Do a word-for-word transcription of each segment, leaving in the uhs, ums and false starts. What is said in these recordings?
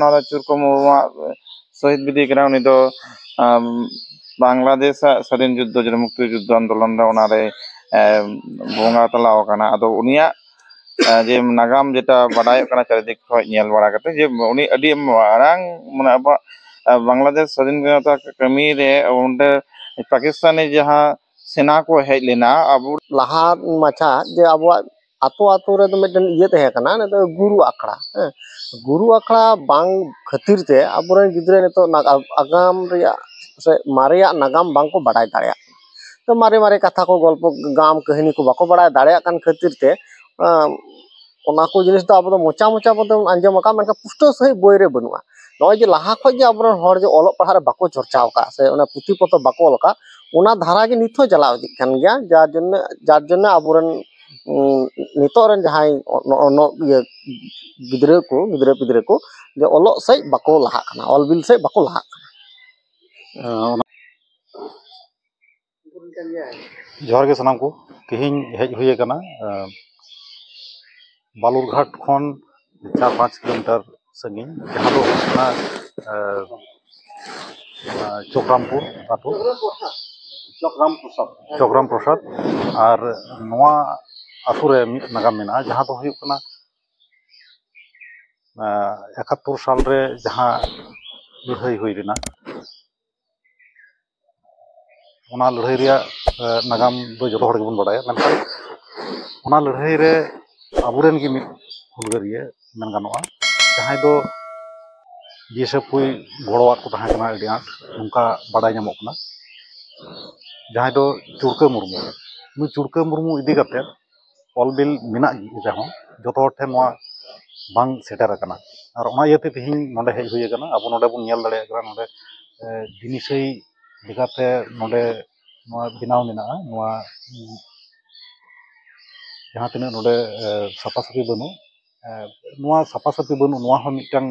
ᱱᱚᱣᱟ ᱫᱚ ᱪᱩᱨᱠᱚ ᱢᱩᱨᱢᱩᱣᱟᱜ ᱥᱚᱦᱤᱫ ᱵᱤᱫᱤ ᱠᱟᱱᱟ᱾ ᱩᱱᱤ ᱫᱚ ᱟᱢ, ᱵᱟᱝᱞᱟᱫᱮᱥᱟᱜ ᱥᱟᱹᱫᱷᱤᱱ ᱡᱩᱫᱽᱫᱷᱚ, ᱡᱚᱱᱢᱩᱠᱛᱤ ᱡᱩᱫᱽᱫᱷᱚ ᱟᱱᱫᱳᱞᱚᱱ ᱨᱮ ᱚᱱᱟᱨᱮ ᱮᱢ, ᱵᱚᱸᱜᱟ ᱛᱟᱞᱟ ᱟᱠᱟᱱᱟ᱾ ᱟᱫᱚ ᱩᱱᱤᱭᱟᱜ ᱮ, ᱡᱮ ᱱᱟᱜᱟᱢ ᱡᱮᱴᱟ ᱵᱟᱰᱟᱭᱚᱜ ᱠᱟᱱᱟ ᱪᱟᱨᱤᱫᱤᱠ ᱠᱷᱚᱱ ᱧᱮᱞ ᱵᱟᱲᱟ ᱠᱟᱛᱮ, ᱡᱮ ᱩᱱᱤ ᱟᱹᱰᱤ ᱢᱟᱨᱟᱝ, ᱢᱟᱱᱮ, ᱟᱵᱚᱣᱟᱜ ᱮ, ᱵᱟᱝᱞᱟᱫᱮᱥ ᱥᱟᱹᱫᱷᱤᱱ ᱥᱟᱶᱛᱟ ᱠᱟᱹᱢᱤ ᱨᱮ ᱚᱸᱰᱮ ᱯᱟᱠᱤᱥᱛᱟᱱᱤ ᱡᱟᱦᱟᱸ ᱥᱮᱱᱟ ᱠᱚ ᱦᱮᱡ ᱞᱮᱱᱟ, ᱟᱵᱚ ᱞᱟᱦᱟ ᱢᱟᱪᱷᱟ ᱡᱮ ᱟᱵᱚᱣᱟᱜ ᱟᱛᱳ ᱟᱛᱳ ᱨᱮᱫᱚ ᱢᱤᱫᱴᱮᱱ ᱤᱭᱟᱹ ᱛᱟᱦᱮᱸ ᱠᱟᱱᱟ, ᱚᱱᱟ ᱫᱚ ᱜᱩᱨᱩ ᱟᱠᱷᱲᱟ᱾ ᱦᱮᱸ, ᱜᱩᱨᱩ ᱟᱠᱷᱲᱟ ᱵᱟᱝ ᱠᱷᱟᱹᱛᱤᱨ ᱛᱮ ᱟᱵᱚᱨᱮᱱ ᱜᱤᱫᱽᱨᱟᱹ ᱱᱤᱛᱚᱜ ᱱᱟᱜ-, ᱟᱜᱟᱢ ᱨᱮᱭᱟᱜ ᱥᱮ ᱢᱟᱨᱮᱭᱟᱜ ᱱᱟᱜᱟᱢ ᱵᱟᱝ ᱠᱚ ᱵᱟᱰᱟᱭ ᱫᱟᱲᱮᱭᱟᱜ ᱠᱟᱱᱟ᱾ ᱛᱚ ᱢᱟᱨᱮ ᱢᱟᱨᱮ ᱠᱟᱛᱷᱟ ᱠᱚ, ᱜᱚᱞᱯᱚ, ᱜᱟᱢ ᱠᱟᱹᱦᱱᱤ ᱠᱚ ᱵᱟᱠᱚ ᱵᱟᱲᱟᱭ ᱫᱟᱲᱮᱭᱟᱜ ᱠᱟᱱ ᱠᱷᱟᱹᱛᱤᱨ ᱛᱮ, ᱟᱸ, ᱚᱱᱟ ᱠᱚ ᱡᱤᱱᱤᱥ ᱫᱚ ᱟᱵᱚ ᱫᱚ ᱢᱚᱪᱟ ᱢᱚᱪᱟ ᱵᱚᱱ ᱟᱸᱡᱚᱢ ᱟᱠᱟᱫ, ᱢᱮᱱᱠᱷᱟᱱ ᱯᱩᱥᱴᱟᱹᱣ ᱥᱟᱺᱦᱤᱡ ᱵᱳᱭ ᱨᱮ ᱵᱟᱹᱱᱩᱜᱼᱟ᱾ ᱱᱚᱜᱼᱚᱭ ᱡᱮ ᱞᱟᱦᱟ ᱠᱷᱚᱱ ᱜᱮ ᱟᱵᱚᱨᱮᱱ ᱦᱚᱲ ᱡᱮ ᱚᱞᱚᱜ ᱯᱟᱲᱦᱟᱜ ᱨᱮ ᱵᱟᱠᱚ ᱪᱚᱨᱪᱟᱣ ᱟᱠᱟᱫ ᱥᱮ ᱚᱱᱟ ᱯᱩᱛᱷᱤ ᱯᱚᱛᱚᱵ ᱵᱟᱠᱚ ᱚᱞ ᱟᱠᱟᱫ, ᱚᱱᱟ ᱫᱷᱟᱨᱟ ᱜᱮ ᱱᱤᱛ ᱦᱚᱸ ᱪᱟᱞᱟᱣ ᱤᱫᱤᱜ ᱠᱟᱱ ᱜᱮᱭᱟ᱾ ᱡᱟᱨ ᱡᱚᱱᱱᱮ, ᱡᱟᱨ ᱡᱚᱱᱱᱮ ᱟᱵᱚᱨᱮᱱ, ᱩᱸ, ᱱᱤᱛᱚᱜ ᱨᱮᱱ ᱡᱟᱦᱟᱸᱭ ᱚ-, ᱱᱚ-, ᱱᱚ-, ᱤᱭᱟᱹ, ᱜᱤᱫᱽᱨᱟᱹ ᱠᱚ, ᱜᱤᱫᱽᱨᱟᱹ ᱯᱤᱫᱽᱨᱟᱹ ᱠᱚ ᱡᱮ ᱚᱞᱚᱜ ᱥᱮᱫ ᱵᱟᱠᱚ ᱞᱟᱦᱟᱜ ᱠᱟᱱᱟ, ᱚᱞ ᱵᱤᱞ ᱥᱮᱫ ᱵᱟᱠᱚ ᱞᱟᱦᱟᱜ ᱠᱟᱱᱟ᱾ ᱡᱚᱦᱟᱨ ᱜᱮ ᱥᱟᱱᱟᱢ ᱠᱚ᱾ ᱛᱮᱦᱮᱧ ᱦᱮᱡ ᱦᱩᱭ ᱟᱠᱟᱱᱟ, ᱮ, ᱵᱟᱞᱩᱨᱜᱷᱟᱴ ᱠᱷᱚᱱ ᱪᱟᱨ ᱯᱟᱸᱪ ᱠᱤᱞᱳᱢᱤᱴᱟᱨ ᱥᱟᱺᱜᱤᱧ, ᱡᱟᱦᱟᱸ ᱫᱚ ᱦᱩᱭᱩᱜ ᱠᱟᱱᱟ, ᱮ, ᱮ, ᱪᱚᱠᱨᱟᱢᱯᱩᱨ ᱟᱹᱛᱩ᱾ ᱪᱚᱠᱨᱟᱢ ᱯᱨᱚᱥᱟᱫᱽ᱾ ᱪᱚᱠᱨᱟᱢ ᱯᱨᱚᱥᱟᱫᱽ᱾ ᱟᱨ ᱱᱚᱣᱟ ᱟᱹᱛᱩ ᱨᱮ ᱢᱤᱫ ᱱᱟᱜᱟᱢ ᱢᱮᱱᱟᱜᱼᱟ, ᱡᱟᱦᱟᱸ ᱫᱚ ᱦᱩᱭᱩᱜ ᱠᱟᱱᱟ, ᱮ, ᱮᱠᱟᱛᱛᱳᱨ ᱥᱟᱞ ᱨᱮ ᱡᱟᱦᱟᱸ ᱞᱟᱹᱲᱦᱟᱹᱭ ᱦᱩᱭ ᱞᱮᱱᱟ, ᱚᱱᱟ ᱞᱟᱹᱲᱦᱟᱹᱭ ᱨᱮᱭᱟᱜ, ᱮ, ᱱᱟᱜᱟᱢ ᱫᱚ ᱡᱚᱛᱚ ᱦᱚᱲ ᱜᱮᱵᱚᱱ ᱵᱟᱲᱟᱭᱟ, ᱢᱮᱱᱠᱷᱟᱱ ᱚᱱᱟ ᱞᱟᱹᱲᱦᱟᱹᱭ ᱨᱮ ᱟᱵᱚᱨᱮᱱ ᱜᱮ ᱢᱤᱫ ᱦᱩᱞᱜᱟᱹᱨᱤᱭᱟᱹ ᱢᱮᱱ ᱜᱟᱱᱚᱜᱼᱟ, ᱡᱟᱦᱟᱸᱭ ᱫᱚ ᱵᱤ ᱮᱥ ᱮᱯᱷ ᱠᱚᱭ ᱜᱚᱲᱚᱣᱟᱫ ᱠᱚ ᱛᱟᱦᱮᱸ ᱠᱟᱱᱟ ᱟᱹᱰᱤ ᱟᱸᱴ, ᱱᱚᱝᱠᱟ ᱵᱟᱰᱟᱭ ᱧᱟᱢᱚᱜ ᱠᱟᱱᱟ᱾ ᱡᱟᱦᱟᱸᱭ ᱫᱚ ᱪᱩᱲᱠᱟᱹ ᱢᱩᱨᱢᱩ, ᱱᱩᱭ ᱪᱩᱲᱠᱟᱹ ᱢᱩᱨᱢᱩ ᱤᱫᱤ ᱠᱟᱛᱮ ᱚᱞ ᱵᱤᱞ ᱢᱮᱱᱟᱜ ᱨᱮᱦᱚᱸ ᱡᱚᱛᱚ ᱦᱚᱲ ᱴᱷᱮᱱ ᱱᱚᱣᱟ ᱵᱟᱝ ᱥᱮᱴᱮᱨ ᱟᱠᱟᱱᱟ᱾ ᱟᱨ ᱚᱱᱟ ᱤᱭᱟᱹᱛᱮ ᱛᱮᱦᱮᱧ ᱱᱚᱰᱮ ᱦᱮᱡ ᱦᱩᱭ ᱟᱠᱟᱱᱟ᱾ ᱟᱵᱚ ᱱᱚᱰᱮ ᱵᱚᱱ ᱧᱮᱞ ᱫᱟᱲᱮᱭᱟᱜ ᱠᱟᱱᱟ, ᱱᱚᱰᱮ, ᱮ, ᱡᱤᱱᱤᱥᱟᱹᱭ ᱞᱮᱠᱟᱛᱮ ᱱᱚᱰᱮ ᱱᱚᱣᱟ ᱵᱮᱱᱟᱣ ᱢᱮᱱᱟᱜᱼᱟ᱾ ᱱᱚᱣᱟ, ᱩᱢ, ᱡᱟᱦᱟᱸ ᱛᱤᱱᱟᱹᱜ ᱱᱚᱰᱮ, ᱮ, ᱥᱟᱯᱷᱟ ᱥᱟᱹᱯᱷᱤ ᱵᱟᱹᱱᱩᱜ, ᱮ, ᱱᱚᱣᱟ ᱥᱟᱯᱷᱟ ᱥᱟᱹᱯᱷᱤ ᱵᱟᱹᱱᱩᱜ, ᱱᱚᱣᱟ ᱦᱚᱸ ᱢᱤᱫᱴᱟᱝ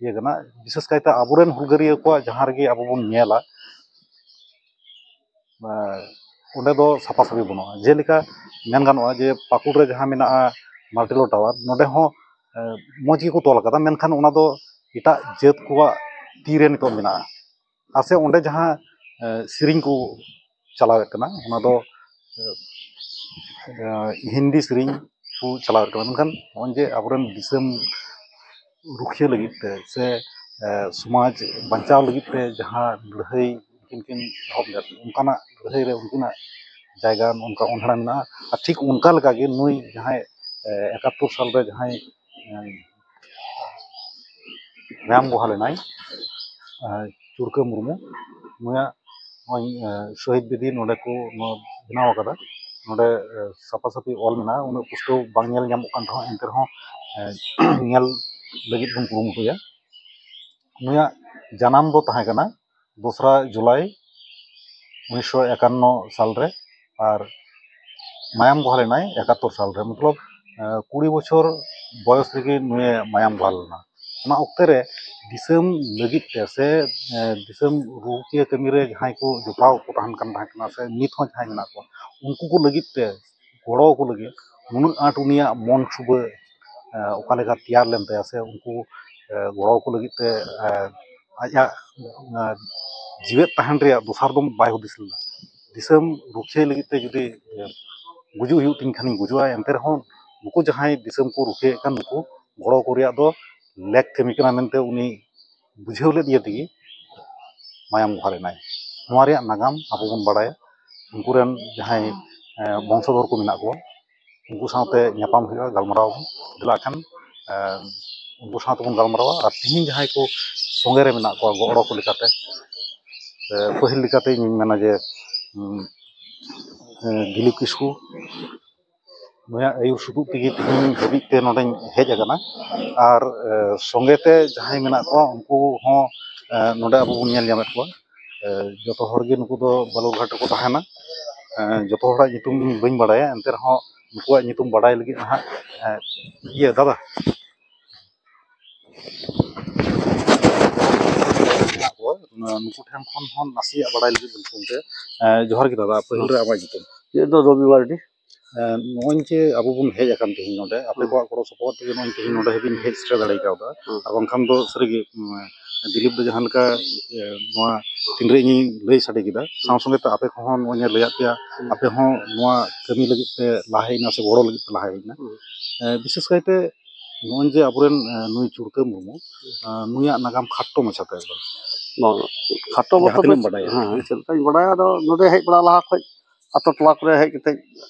ᱤᱭᱟᱹ ᱠᱟᱱᱟ᱾ ᱵᱤᱥᱮᱥ ᱠᱟᱭᱛᱮ ᱟᱵᱚᱨᱮᱱ ᱦᱩᱞᱜᱟᱹᱨᱤᱭᱟᱹ ᱠᱚᱣᱟᱜ ᱡᱟᱦᱟᱸ ᱨᱮᱜᱮ ᱟᱵᱚ ᱵᱚᱱ ᱧᱮᱞᱟ, ᱮ, ᱚᱸᱰᱮ ᱫᱚ ᱥᱟᱯᱷᱟ ᱥᱟᱹᱯᱷᱤ ᱵᱟᱹᱱᱩᱜᱼᱟ᱾ ᱡᱮᱞᱮᱠᱟ ᱢᱮᱱ ᱜᱟᱱᱚᱜᱼᱟ ᱡᱮ ᱯᱟᱹᱠᱩᱲ ᱨᱮ ᱡᱟᱦᱟᱸ ᱢᱮᱱᱟᱜᱼᱟ ᱢᱟᱨᱴᱤᱞᱳ ᱴᱟᱣᱟᱨ, ᱱᱚᱰᱮ ᱦᱚᱸ, ᱮ, ᱢᱚᱡᱽ ᱜᱮᱠᱚ ᱛᱚᱞ ᱟᱠᱟᱫᱟ, ᱢᱮᱱᱠᱷᱟᱱ ᱚᱱᱟ ᱫᱚ ᱮᱴᱟᱜ ᱡᱟᱹᱛ ᱠᱚᱣᱟᱜ ᱛᱤᱨᱮ ᱱᱤᱛᱚᱜ ᱢᱮᱱᱟᱜᱼᱟ᱾ ᱟᱨ ᱥᱮ ᱚᱸᱰᱮ ᱡᱟᱦᱟᱸ ᱥᱮᱨᱮᱧ ᱠᱚ ᱪᱟᱞᱟᱣᱮᱫ ᱠᱟᱱᱟ, ᱚᱱᱟ ᱫᱚ ᱦᱤᱱᱫᱤ ᱥᱮᱨᱮᱧ ᱠᱚ ᱪᱟᱞᱟᱣᱮᱫ ᱠᱟᱱᱟ᱾ ᱢᱮᱱᱠᱷᱟᱱ ᱱᱚᱜᱼᱚᱭ ᱡᱮ ᱟᱵᱚᱨᱮᱱ ᱫᱤᱥᱚᱢ ᱨᱩᱠᱷᱤᱭᱟᱹ ᱞᱟᱹᱜᱤᱫ ᱛᱮ ᱥᱮ ᱥᱚᱢᱟᱡᱽ ᱵᱟᱧᱪᱟᱣ ᱞᱟᱹᱜᱤᱫ ᱛᱮ ᱡᱟᱦᱟᱸ ᱞᱟᱹᱲᱦᱟᱹᱭ ᱩᱱᱠᱤᱱ ᱠᱤᱱ ᱮᱦᱚᱵ ᱞᱮᱫ, ᱚᱱᱠᱟᱱᱟᱜ ᱞᱟᱹᱲᱦᱟᱹᱭ ᱨᱮ ᱩᱱᱠᱤᱱᱟᱜ ᱡᱟᱭᱜᱟ ᱚᱱᱠᱟ ᱚᱱᱦᱮᱲᱟ ᱢᱮᱱᱟᱜᱼᱟ᱾ ᱟᱨ ᱴᱷᱤᱠ ᱚᱱᱠᱟ ᱞᱮᱠᱟᱜᱮ ᱱᱩᱭ ᱡᱟᱦᱟᱸᱭ ᱮᱠᱟᱛᱛᱳᱨ ᱥᱟᱞᱨᱮ ᱡᱟᱦᱟᱸᱭ ᱢᱟᱭᱟᱢ ᱵᱚᱦᱟ ᱞᱮᱱᱟᱭ ᱪᱩᱲᱠᱟᱹ ᱢᱩᱨᱢᱩ, ᱱᱩᱭᱟᱜ ᱱᱚᱜᱼᱚᱭ ᱥᱚᱦᱤᱫ ᱵᱮᱫᱤ ᱱᱚᱰᱮ ᱠᱚ ᱵᱮᱱᱟᱣ ᱟᱠᱟᱫᱟ᱾ ᱱᱚᱰᱮ ᱥᱟᱯᱷᱟ ᱥᱟᱹᱯᱷᱤ ᱚᱞ ᱢᱮᱱᱟᱜᱼᱟ, ᱩᱱᱟᱹᱜ ᱯᱩᱥᱴᱟᱹᱣ ᱵᱟᱝ ᱧᱮᱞ ᱧᱟᱢᱚᱜ ᱠᱟᱱ ᱨᱮᱦᱚᱸ, ᱮᱱᱛᱮ ᱨᱮᱦᱚᱸ ᱧᱮᱞ ᱞᱟᱹᱜᱤᱫ ᱵᱚᱱ ᱠᱩᱨᱩᱢᱩᱴᱩᱭᱟ᱾ ᱱᱩᱭᱟᱜ ᱡᱟᱱᱟᱢ ᱫᱚ ᱛᱟᱦᱮᱸ ᱠᱟᱱᱟ ᱫᱚᱥᱨᱟ ᱡᱩᱞᱟᱭ ᱩᱱᱤᱥᱥᱚ ᱮᱠᱟᱱᱱᱚ ᱥᱟᱞᱨᱮ, ᱟᱨ ᱢᱟᱭᱟᱢ ᱵᱚᱦᱟ ᱞᱮᱱᱟᱭ ᱮᱠᱟᱛᱛᱳᱨ ᱥᱟᱞᱨᱮ᱾ ᱢᱚᱛᱞᱚᱵ ᱠᱩᱲᱤ ᱵᱚᱪᱷᱚᱨ ᱵᱚᱭᱚᱥ ᱨᱮᱜᱮ ᱱᱩᱭᱮ ᱢᱟᱭᱟᱢ ᱵᱚᱦᱟ ᱞᱮᱱᱟ᱾ ᱚᱱᱟ ᱚᱠᱛᱮ ᱨᱮ ᱫᱤᱥᱚᱢ ᱞᱟᱹᱜᱤᱫ ᱛᱮ ᱥᱮ ᱫᱤᱥᱚᱢ ᱨᱩᱠᱷᱤᱭᱟᱹ ᱠᱟᱹᱢᱤ ᱨᱮ ᱡᱟᱦᱟᱸᱭ ᱠᱚ ᱡᱚᱯᱲᱟᱣ ᱠᱚ ᱛᱟᱦᱮᱱ ᱠᱟᱱ ᱛᱟᱦᱮᱸ ᱠᱟᱱᱟ ᱥᱮ ᱱᱤᱛ ᱦᱚᱸ ᱡᱟᱦᱟᱸᱭ ᱢᱮᱱᱟᱜ ᱠᱚᱣᱟ, ᱩᱱᱠᱩ ᱠᱚ ᱞᱟᱹᱜᱤᱫ ᱛᱮ, ᱜᱚᱲᱚ ᱟᱠᱚ ᱞᱟᱹᱜᱤᱫ ᱱᱩᱱᱟᱹᱜ ᱟᱸᱴ ᱩᱱᱤᱭᱟᱜ ᱢᱚᱱ ᱪᱷᱩᱵᱟᱹ ᱚᱠᱟ ᱞᱮᱠᱟ ᱛᱮᱭᱟᱨ ᱞᱮᱱ ᱛᱟᱭᱟ ᱥᱮ ᱩᱱᱠᱩ ᱜᱚᱲᱚ ᱟᱠᱚ ᱞᱟᱹᱜᱤᱫ ᱛᱮ ᱟᱡᱟᱜ ᱡᱤᱣᱮᱫ ᱛᱟᱦᱮᱱ ᱨᱮᱭᱟᱜ ᱫᱚᱥᱟᱨ ᱫᱚ ᱵᱟᱭ ᱦᱩᱫᱤᱥ ᱞᱮᱫᱟ᱾ ᱫᱤᱥᱚᱢ ᱨᱩᱠᱷᱤᱭᱟᱹ ᱞᱟᱹᱜᱤᱫ ᱛᱮ ᱡᱩᱫᱤ ᱜᱩᱡᱩᱜ ᱦᱩᱭᱩᱜ ᱛᱤᱧ ᱠᱷᱟᱱᱤᱧ ᱜᱩᱡᱩᱜᱼᱟ, ᱮᱱᱛᱮ ᱨᱮᱦᱚᱸ ᱱᱩᱠᱩ ᱡᱟᱦᱟᱸᱭ ᱫᱤᱥᱚᱢ ᱠᱚ ᱨᱩᱠᱷᱤᱭᱟᱹᱭᱮᱫ ᱠᱟᱱ ᱱᱩᱠᱩ ᱜᱚᱲᱚ ᱠᱚ ᱨᱮᱭᱟᱜ ᱫᱚ ᱞᱮᱠ ᱠᱟᱹᱢᱤ ᱠᱟᱱᱟ ᱢᱮᱱᱛᱮ ᱩᱱᱤ ᱵᱩᱡᱷᱟᱹᱣ ᱞᱮᱫ ᱤᱭᱟᱹ ᱛᱮᱜᱮ ᱢᱟᱭᱟᱢ ᱵᱚᱦᱟ ᱞᱮᱱᱟᱭ᱾ ᱱᱚᱣᱟ ᱨᱮᱭᱟᱜ ᱱᱟᱜᱟᱢ ᱟᱵᱚ ᱵᱚᱱ ᱵᱟᱲᱟᱭᱟ᱾ ᱩᱱᱠᱩ ᱨᱮᱱ ᱡᱟᱦᱟᱸᱭ ᱵᱚᱝᱥᱚᱫᱷᱚᱨ ᱠᱚ ᱢᱮᱱᱟᱜ ᱠᱚᱣᱟ, ᱩᱱᱠᱩ ᱥᱟᱶᱛᱮ ᱧᱟᱯᱟᱢ ᱦᱩᱭᱩᱜᱼᱟ, ᱜᱟᱞᱢᱟᱨᱟᱣ ᱟᱵᱚᱱ᱾ ᱫᱮᱞᱟ ᱠᱷᱟᱱ ᱩᱱᱠᱩ ᱥᱟᱶ ᱛᱮᱵᱚᱱ ᱜᱟᱞᱢᱟᱨᱟᱣᱟ᱾ ᱟᱨ ᱛᱤᱦᱤᱧ ᱡᱟᱦᱟᱸᱭ ᱠᱚ ᱥᱚᱸᱜᱮ ᱨᱮ ᱢᱮᱱᱟᱜ ᱠᱚᱣᱟ ᱜᱚᱲᱚ ᱠᱚ ᱞᱮᱠᱟᱛᱮ, ᱯᱟᱹᱦᱤᱞ ᱞᱮᱠᱟᱛᱮ ᱤᱧᱤᱧ ᱢᱮᱱᱟ ᱡᱮ ᱫᱤᱞᱤᱯ ᱠᱤᱥᱠᱩ, ᱱᱩᱭᱟᱜ ᱟᱹᱭᱩᱨ ᱥᱩᱛᱩᱜ ᱛᱮᱜᱮ ᱛᱮᱦᱮᱧ ᱫᱷᱟᱹᱵᱤᱡ ᱛᱮ ᱱᱚᱰᱮᱧ ᱦᱮᱡ ᱟᱠᱟᱱᱟ᱾ ᱟᱨ ᱥᱚᱸᱜᱮ ᱛᱮ ᱡᱟᱦᱟᱸᱭ ᱢᱮᱱᱟᱜ ᱠᱚᱣᱟ ᱩᱱᱠᱩ ᱦᱚᱸ ᱱᱚᱰᱮ ᱟᱵᱚ ᱵᱚᱱ ᱧᱮᱞ ᱧᱟᱢᱮᱫ ᱠᱚᱣᱟ᱾ ᱡᱚᱛᱚ ᱦᱚᱲ ᱜᱮ ᱱᱩᱠᱩ ᱫᱚ ᱵᱟᱞᱩᱨᱜᱷᱟᱴ ᱨᱮᱠᱚ ᱛᱟᱦᱮᱱᱟ᱾ ᱡᱚᱛᱚ ᱦᱚᱲᱟᱜ ᱧᱩᱛᱩᱢ ᱤᱧ ᱵᱟᱹᱧ ᱵᱟᱲᱟᱭᱟ, ᱮᱱᱛᱮ ᱨᱮᱦᱚᱸ ᱱᱩᱠᱩᱣᱟᱜ ᱧᱩᱛᱩᱢ ᱵᱟᱲᱟᱭ ᱞᱟᱹᱜᱤᱫ ᱱᱟᱦᱟᱜ ᱤᱭᱟᱹ ᱫᱟᱫᱟ ᱢᱮᱱᱟᱜ ᱠᱚᱣᱟ, ᱱᱩᱠᱩ ᱴᱷᱮᱱ ᱠᱷᱚᱱ ᱦᱚᱸ ᱱᱟᱥᱮᱭᱟᱜ ᱵᱟᱲᱟᱭ ᱞᱟᱹᱜᱤᱫ ᱵᱚᱱ ᱯᱷᱳᱱ ᱛᱮ᱾ ᱡᱚᱦᱟᱨ ᱜᱮ ᱫᱟᱫᱟ, ᱯᱟᱹᱦᱤᱞ ᱨᱮ ᱟᱢᱟᱜ ᱧᱩᱛᱩᱢ? ᱤᱧᱟᱹᱜ ᱫᱚ ᱨᱚᱵᱤ ᱢᱟᱨᱰᱤ᱾ ᱱᱚᱜᱼᱚᱭ ᱡᱮ ᱟᱵᱚ ᱵᱚᱱ ᱦᱮᱡ ᱟᱠᱟᱱ ᱛᱮᱦᱮᱧ ᱱᱚᱰᱮ, ᱟᱯᱮ ᱦᱩᱸ᱾ ᱠᱚᱣᱟᱜ ᱜᱚᱲᱚ ᱥᱚᱯᱚᱦᱚᱫ ᱛᱮᱜᱮ ᱱᱚᱜᱼᱚᱭ ᱛᱮᱦᱮᱧ ᱱᱚᱰᱮ ᱦᱟᱹᱵᱤᱡ ᱦᱮᱡ ᱥᱮᱴᱮᱨ ᱫᱟᱲᱮ ᱠᱟᱣᱫᱟ᱾ ᱦᱩᱸ᱾ ᱟᱨ ᱵᱟᱝᱠᱷᱟᱱ ᱫᱚ ᱥᱟᱹᱨᱤᱜᱮ, ᱩᱸ, ᱫᱤᱞᱤᱯ ᱫᱚ ᱡᱟᱦᱟᱸ ᱞᱮᱠᱟ, ᱮ, ᱱᱚᱣᱟ ᱛᱤᱱᱨᱮ ᱤᱧᱤᱧ ᱞᱟᱹᱭ ᱥᱟᱰᱮ ᱠᱮᱫᱟ, ᱥᱟᱶ ᱥᱚᱸᱜᱮ ᱛᱮ ᱟᱯᱮ ᱠᱚᱦᱚᱸ ᱱᱚᱜᱼᱚᱭ ᱞᱟᱹᱭᱟᱫ ᱯᱮᱭᱟ, ᱦᱩᱸ᱾ ᱟᱯᱮ ᱦᱚᱸ ᱱᱚᱣᱟ ᱠᱟᱹᱢᱤ ᱞᱟᱹᱜᱤᱫ ᱯᱮ ᱞᱟᱦᱟ ᱦᱮᱡ ᱮᱱᱟ ᱥᱮ ᱜᱚᱲᱚ ᱞᱟᱹᱜᱤᱫ ᱯᱮ ᱞᱟᱦᱟ ᱦᱮᱡ ᱮᱱᱟ᱾ ᱦᱩᱸ᱾ ᱮ, ᱵᱤᱥᱮᱥ ᱠᱟᱭᱛᱮ ᱱᱚᱜᱼᱚᱭ ᱡᱮ ᱟᱵᱚᱨᱮᱱ, ᱮ, ᱱᱩᱭ ᱪᱩᱲᱠᱟᱹ ᱢᱩᱨᱢᱩ, ᱮ, ᱱᱩᱭᱟᱜ ᱱᱟᱜᱟᱢ ᱠᱷᱟᱴᱚ ᱢᱟᱪᱷᱟᱛᱮ ᱮᱠᱫᱚᱢ᱾ ᱵᱟᱝ, ᱠᱷᱟᱴᱚ ᱡᱟᱦᱟᱸ ᱢᱚᱛᱚ ᱛᱤᱱᱟᱹᱜ ᱫᱚ ᱮᱢ ᱵᱟᱰᱟᱭᱟ᱾ ᱦᱮᱸ, ᱪᱮᱫ ᱞᱮᱠᱟᱧ ᱵᱟᱰᱟᱭᱟ, ᱟᱫᱚ ᱱᱚᱰᱮ ᱦᱮᱡ ᱵᱟᱲᱟ ᱞᱟᱦᱟ ᱠᱷᱚᱡ ᱟᱛᱳ ᱴᱚᱞᱟ ᱠᱚᱨᱮ ᱦᱮᱡ ᱠᱟᱛᱮ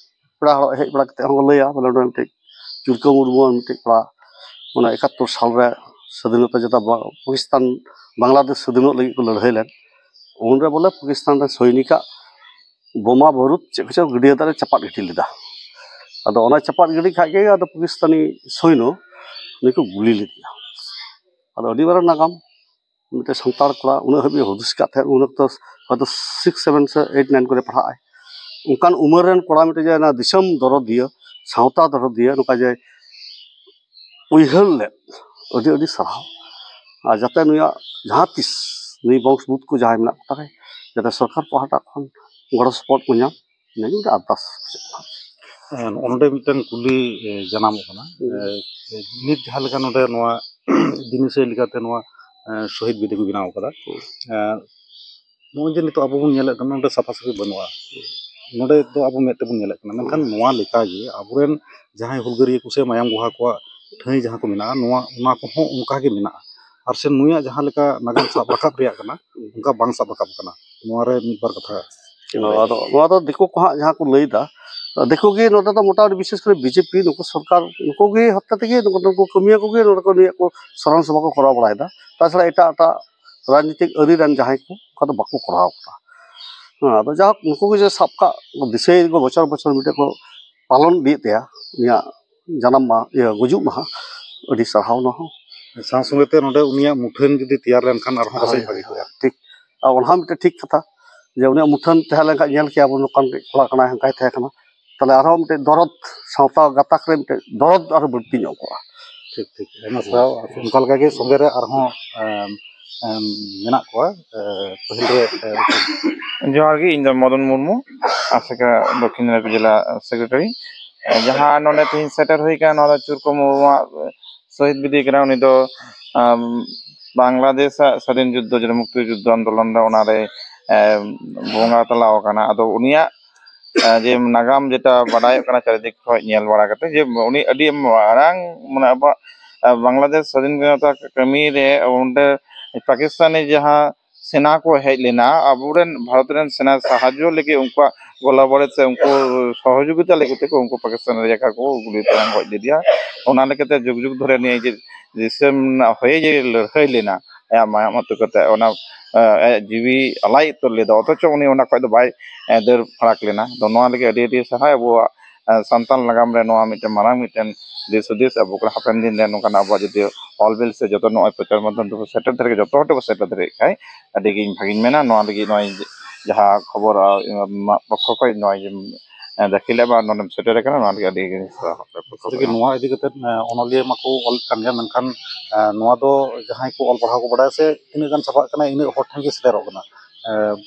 ᱯᱮᱲᱟ ᱦᱚᱲ ᱦᱮᱡ ᱵᱟᱲᱟ ᱠᱟᱛᱮ ᱦᱚᱸᱠᱚ ᱞᱟᱹᱭᱟ, ᱵᱚᱞᱮ, ᱱᱚᱰᱮ ᱢᱤᱫᱴᱮᱡ ᱪᱩᱲᱠᱟᱹ ᱢᱩᱨᱢᱩ ᱟᱨ ᱢᱤᱫᱴᱮᱡ ᱠᱚᱲᱟ, ᱚᱱᱟ ᱮᱠᱟᱛᱛᱳᱨ ᱥᱟᱞ ᱨᱮ ᱥᱟᱹᱫᱷᱤᱱᱚᱛᱟ ᱡᱮᱴᱟ ᱵᱟ-, ᱯᱟᱠᱤᱥᱛᱟᱱ ᱵᱟᱝᱞᱟᱫᱮᱥ ᱥᱟᱹᱫᱷᱤᱱᱚᱜ ᱞᱟᱹᱜᱤᱫ ᱠᱚ ᱞᱟᱹᱲᱦᱟᱹᱭ ᱞᱮᱱ, ᱩᱱᱨᱮ ᱵᱚᱞᱮ ᱯᱟᱠᱤᱥᱛᱟᱱ ᱨᱮ ᱥᱚᱭᱱᱤᱠᱟᱜ ᱵᱳᱢᱟ ᱵᱟᱹᱨᱩᱫ ᱪᱮᱫ ᱠᱚᱪᱚ ᱜᱟᱹᱰᱭᱟᱹ ᱫᱟᱜ ᱨᱮ ᱪᱟᱯᱟᱫ ᱜᱤᱰᱤ ᱞᱮᱫᱟ᱾ ᱟᱫᱚ ᱚᱱᱟ ᱪᱟᱯᱟᱫ ᱜᱤᱰᱤ ᱠᱷᱟᱡ ᱜᱮ ᱟᱫᱚ ᱯᱟᱠᱤᱥᱛᱟᱱᱤ ᱥᱚᱭᱱᱚ ᱩᱱᱤ ᱠᱚ ᱜᱩᱞᱤ ᱞᱮᱫᱮᱭᱟ᱾ ᱟᱫᱚ ᱟᱹᱰᱤ ᱢᱟᱨᱟᱝ ᱱᱟᱜᱟᱢ, ᱢᱤᱫᱴᱮᱱ ᱥᱟᱱᱛᱟᱲ ᱠᱚᱲᱟ ᱩᱱᱟᱹᱜ ᱦᱟᱹᱵᱤᱡ ᱦᱩᱫᱤᱥ ᱠᱟᱫ ᱛᱟᱦᱮᱸᱫ, ᱩᱱ ᱚᱠᱛᱚ ᱦᱚᱭᱛᱳ ᱥᱤᱠᱥ ᱥᱮᱵᱷᱮᱱ ᱥᱮ ᱮᱭᱤᱴ ᱱᱟᱭᱤᱱ ᱠᱚᱨᱮ ᱯᱟᱲᱦᱟᱜ ᱟᱭ᱾ ᱚᱱᱠᱟᱱ ᱩᱢᱮᱨ ᱨᱮᱱ ᱠᱚᱲᱟ ᱢᱤᱫᱴᱮᱡ ᱡᱮ ᱚᱱᱟ ᱫᱤᱥᱚᱢ ᱫᱚᱨᱚᱫᱤᱭᱟᱹ, ᱥᱟᱶᱛᱟ ᱫᱚᱨᱚᱫᱤᱭᱟᱹ, ᱱᱚᱝᱠᱟ ᱡᱮ ᱩᱭᱦᱟᱹᱨ ᱞᱮᱫ, ᱟᱹᱰᱤ ᱟᱹᱰᱤ ᱥᱟᱨᱦᱟᱣ᱾ ᱟᱨ ᱡᱟᱛᱮ ᱱᱩᱭᱟᱜ ᱡᱟᱦᱟᱸ ᱛᱤᱥ ᱱᱩᱭ ᱵᱚᱝᱥ ᱵᱩᱛ ᱠᱚ ᱡᱟᱦᱟᱸᱭ ᱢᱮᱱᱟᱜ ᱠᱚ ᱛᱟᱞᱮ, ᱡᱟᱛᱮ ᱥᱚᱨᱠᱟᱨ ᱯᱟᱦᱴᱟ ᱠᱷᱚᱱ ᱜᱚᱲᱚ ᱥᱚᱯᱚᱦᱚᱫ ᱠᱚ ᱧᱟᱢ, ᱤᱱᱟᱹᱜᱮ ᱢᱤᱫᱴᱮᱱ ᱟᱨᱫᱟᱥ ᱵᱩᱡᱷᱟᱹᱜ ᱠᱟᱱᱟ᱾ ᱦᱮᱸ, ᱱᱚᱜᱼᱚ ᱱᱚᱰᱮ ᱢᱤᱫᱴᱮᱱ ᱠᱩᱞᱤ, ᱮ, ᱡᱟᱱᱟᱢᱚᱜ ᱠᱟᱱᱟ᱾ ᱦᱩᱸ᱾ ᱮ, ᱱᱤᱛ ᱡᱟᱦᱟᱸ ᱞᱮᱠᱟ ᱱᱚᱰᱮ ᱱᱚᱣᱟ ᱫᱤᱱ ᱤᱥᱟᱹᱭ ᱞᱮᱠᱟᱛᱮ ᱱᱚᱣᱟ, ᱮ, ᱥᱚᱦᱤᱫ ᱵᱤᱫᱷᱤ ᱠᱚ ᱵᱮᱱᱟᱣ ᱠᱟᱫᱟ᱾ ᱦᱩᱸ᱾ ᱮ, ᱱᱚᱜᱼᱚᱭ ᱡᱮ ᱱᱤᱛᱚᱜ ᱟᱵᱚ ᱵᱚᱱ ᱧᱮᱞᱮᱫ ᱠᱟᱱᱟ, ᱱᱚᱰᱮ ᱥᱟᱯᱷᱟ ᱥᱟᱹᱯᱷᱤ ᱵᱟᱹᱱᱩᱜᱼᱟ, ᱱᱚᱰᱮ ᱫᱚ ᱟᱵᱚ ᱢᱮᱫ ᱛᱮᱵᱚᱱ ᱧᱮᱞᱮᱫ ᱠᱟᱱᱟ, ᱢᱮᱱᱠᱷᱟᱱ ᱱᱚᱣᱟ ᱞᱮᱠᱟᱜᱮ ᱟᱵᱚᱨᱮᱱ ᱡᱟᱦᱟᱸᱭ ᱦᱩᱞᱜᱟᱹᱨᱤᱭᱟᱹ ᱠᱚ ᱥᱮ ᱢᱟᱭᱟᱢ ᱜᱚᱦᱟ ᱠᱚᱣᱟᱜ ᱴᱷᱟᱹᱭ ᱡᱟᱦᱟᱸ ᱠᱚ ᱢᱮᱱᱟᱜᱼᱟ, ᱱᱚᱣᱟ, ᱚᱱᱟ ᱠᱚᱦᱚᱸ ᱚᱱᱠᱟ ᱜᱮ ᱢᱮᱱᱟᱜᱼᱟ᱾ ᱟᱨ ᱥᱮ ᱱᱩᱭᱟᱜ ᱡᱟᱦᱟᱸ ᱞᱮᱠᱟ ᱱᱟᱜᱟᱢ ᱥᱟᱵ ᱨᱟᱠᱟᱵ ᱨᱮᱭᱟᱜ ᱠᱟᱱᱟ, ᱚᱱᱠᱟ ᱵᱟᱝ ᱥᱟᱵ ᱨᱟᱠᱟᱵ ᱠᱟᱱᱟ᱾ ᱱᱚᱣᱟ ᱨᱮ ᱢᱤᱫ ᱵᱟᱨ ᱠᱟᱛᱷᱟ᱾ ᱱᱚᱣᱟ ᱫᱚ, ᱱᱚᱣᱟ ᱫᱚ ᱫᱤᱠᱩ ᱠᱚ ᱦᱟᱸᱜ ᱡᱟᱦᱟᱸ ᱠᱚ ᱞᱟᱹᱭᱫᱟ, ᱫᱤᱠᱩ ᱜᱮ ᱱᱚᱰᱮ ᱫᱚ ᱢᱚᱴᱟᱢᱩᱴᱤ ᱵᱤᱥᱮᱥ ᱠᱚᱨᱮ ᱵᱤᱡᱮᱯᱤ, ᱱᱩᱠᱩ ᱥᱚᱨᱠᱟᱨ, ᱱᱩᱠᱩ ᱜᱮ ᱦᱚᱛᱮ ᱛᱮᱜᱮ ᱱᱩᱠᱩ, ᱱᱩᱠᱩ ᱠᱟᱹᱢᱤᱭᱟᱹ ᱠᱚᱜᱮ ᱱᱚᱰᱮ ᱠᱚ ᱱᱩᱭᱟᱜ ᱠᱚ ᱥᱚᱨᱚᱱ ᱥᱚᱵᱷᱟ ᱠᱚ ᱠᱚᱨᱟᱣ ᱵᱟᱲᱟᱭᱮᱫᱟ᱾ ᱛᱟᱪᱷᱟᱲᱟ ᱮᱴᱟᱜ ᱮᱴᱟᱜ ᱨᱟᱡᱽᱱᱤᱛᱤᱠ ᱟᱹᱨᱤ ᱨᱮᱱ ᱡᱟᱦᱟᱸᱭ ᱠᱚ, ᱚᱱᱠᱟ ᱫᱚ ᱵᱟᱠᱚ ᱠᱚᱨᱟᱣ ᱠᱟᱫᱟ᱾ ᱦᱮᱸ, ᱟᱫᱚ ᱡᱟᱦᱳᱠ, ᱱᱩᱠᱩ ᱜᱮ ᱡᱮ ᱥᱟᱵ ᱠᱟᱜ, ᱫᱤᱥᱟᱹᱭ ᱵᱚᱪᱷᱚᱨ ᱵᱚᱪᱷᱚᱨ ᱢᱤᱫᱴᱮᱡ ᱠᱚ ᱯᱟᱞᱚᱱ ᱤᱫᱤᱭᱮᱫ ᱛᱟᱭᱟ, ᱩᱱᱤᱭᱟᱜ ᱡᱟᱱᱟᱢ ᱢᱟᱦᱟ, ᱤᱭᱟᱹ, ᱜᱩᱡᱩᱜ ᱢᱟᱦᱟ᱾ ᱟᱹᱰᱤ ᱥᱟᱨᱦᱟᱣ ᱚᱱᱟ ᱦᱚᱸ᱾ ᱥᱟᱶ ᱥᱚᱸᱜᱮ ᱛᱮ ᱱᱚᱰᱮ ᱩᱱᱤᱭᱟᱜ ᱢᱩᱴᱷᱟᱹᱱ ᱡᱩᱫᱤ ᱛᱮᱭᱟᱨ ᱞᱮᱱᱠᱷᱟᱱ ᱟᱨᱦᱚᱸ ᱯᱟᱥᱮᱡ ᱦᱳᱭ, ᱵᱷᱟᱜᱮ ᱠᱚᱜᱼᱟ᱾ ᱴᱷᱤᱠ᱾ ᱟᱨ ᱚᱱᱟ ᱦᱚᱸ ᱢᱤᱫᱴᱮᱡ ᱴᱷᱤᱠ ᱠᱟᱛᱷᱟ, ᱡᱮ ᱩᱱᱤᱭᱟᱜ ᱢᱩᱴᱷᱟᱹᱱ ᱛᱟᱦᱮᱸ ᱞᱮᱱᱠᱷᱟᱱ ᱧᱮᱞ ᱠᱮᱭᱟ ᱵᱚᱱ ᱱᱚᱝᱠᱟᱱ ᱢᱤᱫᱴᱮᱡ ᱠᱚᱲᱟ ᱠᱟᱱᱟᱭ, ᱦᱟᱱᱠᱟᱭ ᱛᱟᱦᱮᱸ ᱠᱟᱱᱟ᱾ ᱛᱟᱦᱞᱮ ᱟᱨᱦᱚᱸ ᱢᱤᱫᱴᱮᱡ ᱫᱚᱨᱚᱫ, ᱥᱟᱶᱛᱟ ᱜᱟᱛᱟᱠ ᱨᱮ ᱢᱤᱫᱴᱮᱡ ᱫᱚᱨᱚᱫ ᱟᱨᱦᱚᱸ ᱵᱟᱹᱲᱛᱤ ᱧᱚᱜ ᱠᱚᱜᱼᱟ᱾ ᱴᱷᱤᱠ, ᱴᱷᱤᱠ᱾ ᱟᱭᱢᱟ ᱥᱟᱨᱦᱟᱣ᱾ ᱚᱱᱠᱟ ᱞᱮᱠᱟᱜᱮ ᱥᱚᱸᱜᱮ ᱨᱮ ᱟᱨᱦᱚᱸ ᱮᱢ, ᱮᱢ, ᱢᱮᱱᱟᱜ ᱠᱚᱣᱟ᱾ ᱮ, ᱯᱟᱹᱦᱤᱞ ᱨᱮ, ᱮ, ᱡᱚᱦᱟᱨ ᱜᱮ, ᱤᱧ ᱫᱚ ᱢᱚᱫᱚᱱ ᱢᱩᱨᱢᱩ, ᱟᱥᱮᱠᱟ ᱫᱚᱠᱠᱷᱤᱱ ᱫᱤᱱᱟᱡᱽᱯᱩᱨ ᱡᱮᱞᱟ ᱥᱮᱠᱨᱮᱴᱟᱨᱤ᱾ ᱮ, ᱡᱟᱦᱟᱸ ᱱᱚᱰᱮ ᱛᱮᱦᱮᱧ ᱥᱮᱴᱮᱨ ᱦᱩᱭ ᱟᱠᱟᱱᱟ, ᱱᱚᱣᱟ ᱫᱚ ᱪᱩᱨᱠᱚ ᱢᱩᱨᱢᱩᱣᱟᱜ ᱥᱚᱦᱤᱫ ᱵᱤᱫᱤ ᱠᱟᱱᱟ᱾ ᱩᱱᱤ ᱫᱚ, ᱟᱢ, ᱵᱟᱝᱞᱟᱫᱮᱥ ᱟᱜ ᱥᱟᱹᱫᱷᱤᱱ ᱡᱩᱫᱽᱫᱷᱚ, ᱡᱮ ᱢᱩᱠᱛᱤ ᱡᱩᱫᱽᱫᱷᱚ ᱟᱱᱫᱳᱞᱚᱱ ᱨᱮ, ᱚᱱᱟᱨᱮ, ᱮ, ᱵᱚᱸᱜᱟ ᱛᱟᱞᱟ ᱟᱠᱟᱱᱟ᱾ ᱟᱫᱚ ᱩᱱᱤᱭᱟᱜ, ᱮ, ᱡᱮ ᱱᱟᱜᱟᱢ ᱡᱮᱴᱟ ᱵᱟᱰᱟᱭᱚᱜ ᱠᱟᱱᱟ ᱪᱟᱨᱤᱫᱤᱠ ᱠᱷᱚᱱ ᱧᱮᱞ ᱵᱟᱲᱟ ᱠᱟᱛᱮ, ᱡᱮ ᱩᱱᱤ ᱟᱹᱰᱤ ᱢᱟᱨᱟᱝ, ᱢᱟᱱᱮ, ᱟᱵᱚᱣᱟᱜ, ᱮ, ᱵᱟᱝᱞᱟᱫᱮᱥ ᱥᱟᱹᱫᱷᱤᱱ ᱠᱟᱹᱢᱤ ᱨᱮ ᱚᱸᱰᱮ ᱯᱟᱠᱤᱥᱛᱟᱱᱤ ᱡᱟᱦᱟᱸ ᱥᱮᱱᱟ ᱠᱚ ᱦᱮᱡ ᱞᱮᱱᱟ, ᱟᱵᱚᱨᱮᱱ ᱵᱷᱟᱨᱚᱛ ᱨᱮᱱ ᱥᱮᱱᱟ ᱥᱟᱦᱟᱡᱽᱡᱚ ᱞᱟᱹᱜᱤᱫ ᱩᱱᱠᱩᱣᱟᱜ ᱜᱚᱞᱟᱵᱟᱹᱲᱤ ᱥᱮ ᱩᱱᱠᱩ ᱥᱚᱦᱚᱡᱳᱜᱤᱛᱟ ᱞᱟᱹᱜᱤᱫ ᱛᱮᱠᱚ ᱩᱱᱠᱩ ᱯᱟᱠᱤᱥᱛᱟᱱ ᱨᱮ ᱡᱟᱭᱜᱟ ᱠᱚ ᱜᱩᱞᱤ ᱛᱮ ᱜᱚᱡ ᱞᱮᱫᱮᱭᱟ᱾ ᱚᱱᱟ ᱞᱮᱠᱟᱛᱮ ᱡᱩᱜᱽ ᱡᱩᱜᱽ ᱫᱷᱚᱨᱮ ᱱᱤᱭᱟᱹ ᱡᱮ ᱫᱤᱥᱚᱢ ᱨᱮᱱᱟᱜ ᱦᱚᱭᱮ ᱡᱮ ᱞᱟᱹᱲᱦᱟᱹᱭ ᱞᱮᱱᱟ, ᱟᱭᱟᱜ ᱢᱟᱭᱟᱢ ᱟᱹᱛᱩ ᱠᱟᱛᱮ ᱚᱱᱟ, ᱮ, ᱟᱭᱟᱜ ᱡᱤᱣᱤ ᱟᱞᱟᱭ ᱩᱛᱟᱹᱨ ᱞᱮᱫᱟ, ᱚᱛᱷᱚᱪᱚ ᱩᱱᱤ ᱚᱱᱟ ᱠᱷᱚᱱ ᱫᱚ ᱵᱟᱭ, ᱮ, ᱫᱟᱹᱲ ᱯᱷᱟᱨᱟᱠ ᱞᱮᱱᱟ᱾ ᱛᱚ ᱱᱚᱣᱟ ᱞᱟᱹᱜᱤᱫ ᱟᱹᱰᱤ ᱟᱹᱰᱤ ᱥᱟᱨᱦᱟᱣ᱾ ᱟᱵᱚᱣᱟᱜ, ᱮ, ᱥᱟᱱᱛᱟᱲ ᱱᱟᱜᱟᱢ ᱨᱮ ᱱᱚᱣᱟ ᱢᱤᱫᱴᱮᱱ ᱢᱟᱨᱟᱝ ᱢᱤᱫᱴᱮᱱ ᱫᱤᱥ ᱦᱩᱫᱤᱥ, ᱟᱵᱚ ᱠᱚ ᱦᱟᱯᱮᱱ ᱫᱤᱱ ᱨᱮ ᱱᱚᱝᱠᱟᱱᱟᱜ ᱟᱵᱚᱣᱟᱜ ᱡᱩᱫᱤ ᱚᱞ ᱵᱤᱞ ᱥᱮ ᱡᱚᱛᱚ ᱱᱚᱜᱼᱚᱭ ᱯᱨᱚᱪᱟᱨ ᱢᱟᱫᱽᱫᱷᱚᱢ ᱛᱮᱵᱚ ᱥᱮᱴᱮᱨ ᱫᱟᱲᱮᱭᱟᱜ, ᱡᱚᱛᱚ ᱦᱚᱲ ᱛᱮᱵᱚ ᱥᱮᱴᱮᱨ ᱫᱟᱲᱮᱭᱟᱜ ᱠᱷᱟᱡ ᱟᱹᱰᱤ ᱜᱤᱧ ᱵᱷᱟᱹᱜᱤᱧ ᱢᱮᱱᱟ᱾ ᱱᱚᱣᱟ ᱞᱟᱹᱜᱤᱫ ᱱᱚᱜᱼᱚᱭ ᱡᱟᱦᱟᱸ ᱠᱷᱚᱵᱚᱨ, ᱟ, ᱟᱢᱟᱜ ᱯᱚᱠᱠᱷᱚ ᱠᱷᱚᱱ ᱱᱚᱜᱼᱚᱭ ᱡᱮᱢ, ᱮ, ᱫᱟᱹᱠᱷᱤᱞ ᱮᱫ ᱵᱟ ᱱᱚᱰᱮᱢ ᱥᱮᱴᱮᱨ ᱟᱠᱟᱱᱟ, ᱱᱚᱣᱟ ᱞᱟᱹᱜᱤᱫ ᱟᱹᱰᱤ ᱜᱮ ᱥᱟᱨᱦᱟᱣ᱾ ᱥᱟᱹᱨᱤᱜᱮ ᱱᱚᱣᱟ ᱤᱫᱤ ᱠᱟᱛᱮ, ᱮ, ᱚᱱᱚᱞᱤᱭᱟᱹ ᱢᱟᱠᱚ ᱚᱞ ᱠᱟᱱ ᱜᱮᱭᱟ, ᱢᱮᱱᱠᱷᱟᱱ, ᱮ, ᱱᱚᱣᱟ ᱫᱚ ᱡᱟᱦᱟᱸᱭ ᱠᱚ ᱚᱞ ᱯᱟᱲᱦᱟᱣ ᱠᱚ ᱵᱟᱲᱟᱭᱟ ᱥᱮ ᱛᱤᱱᱟᱹᱜ ᱜᱟᱱ ᱪᱷᱟᱯᱟᱜ ᱠᱟᱱᱟ, ᱤᱱᱟᱹᱜ ᱦᱚᱲ ᱴᱷᱮᱱ ᱜᱮ ᱥᱮᱴᱮᱨᱚᱜ ᱠᱟᱱᱟ᱾ ᱮ,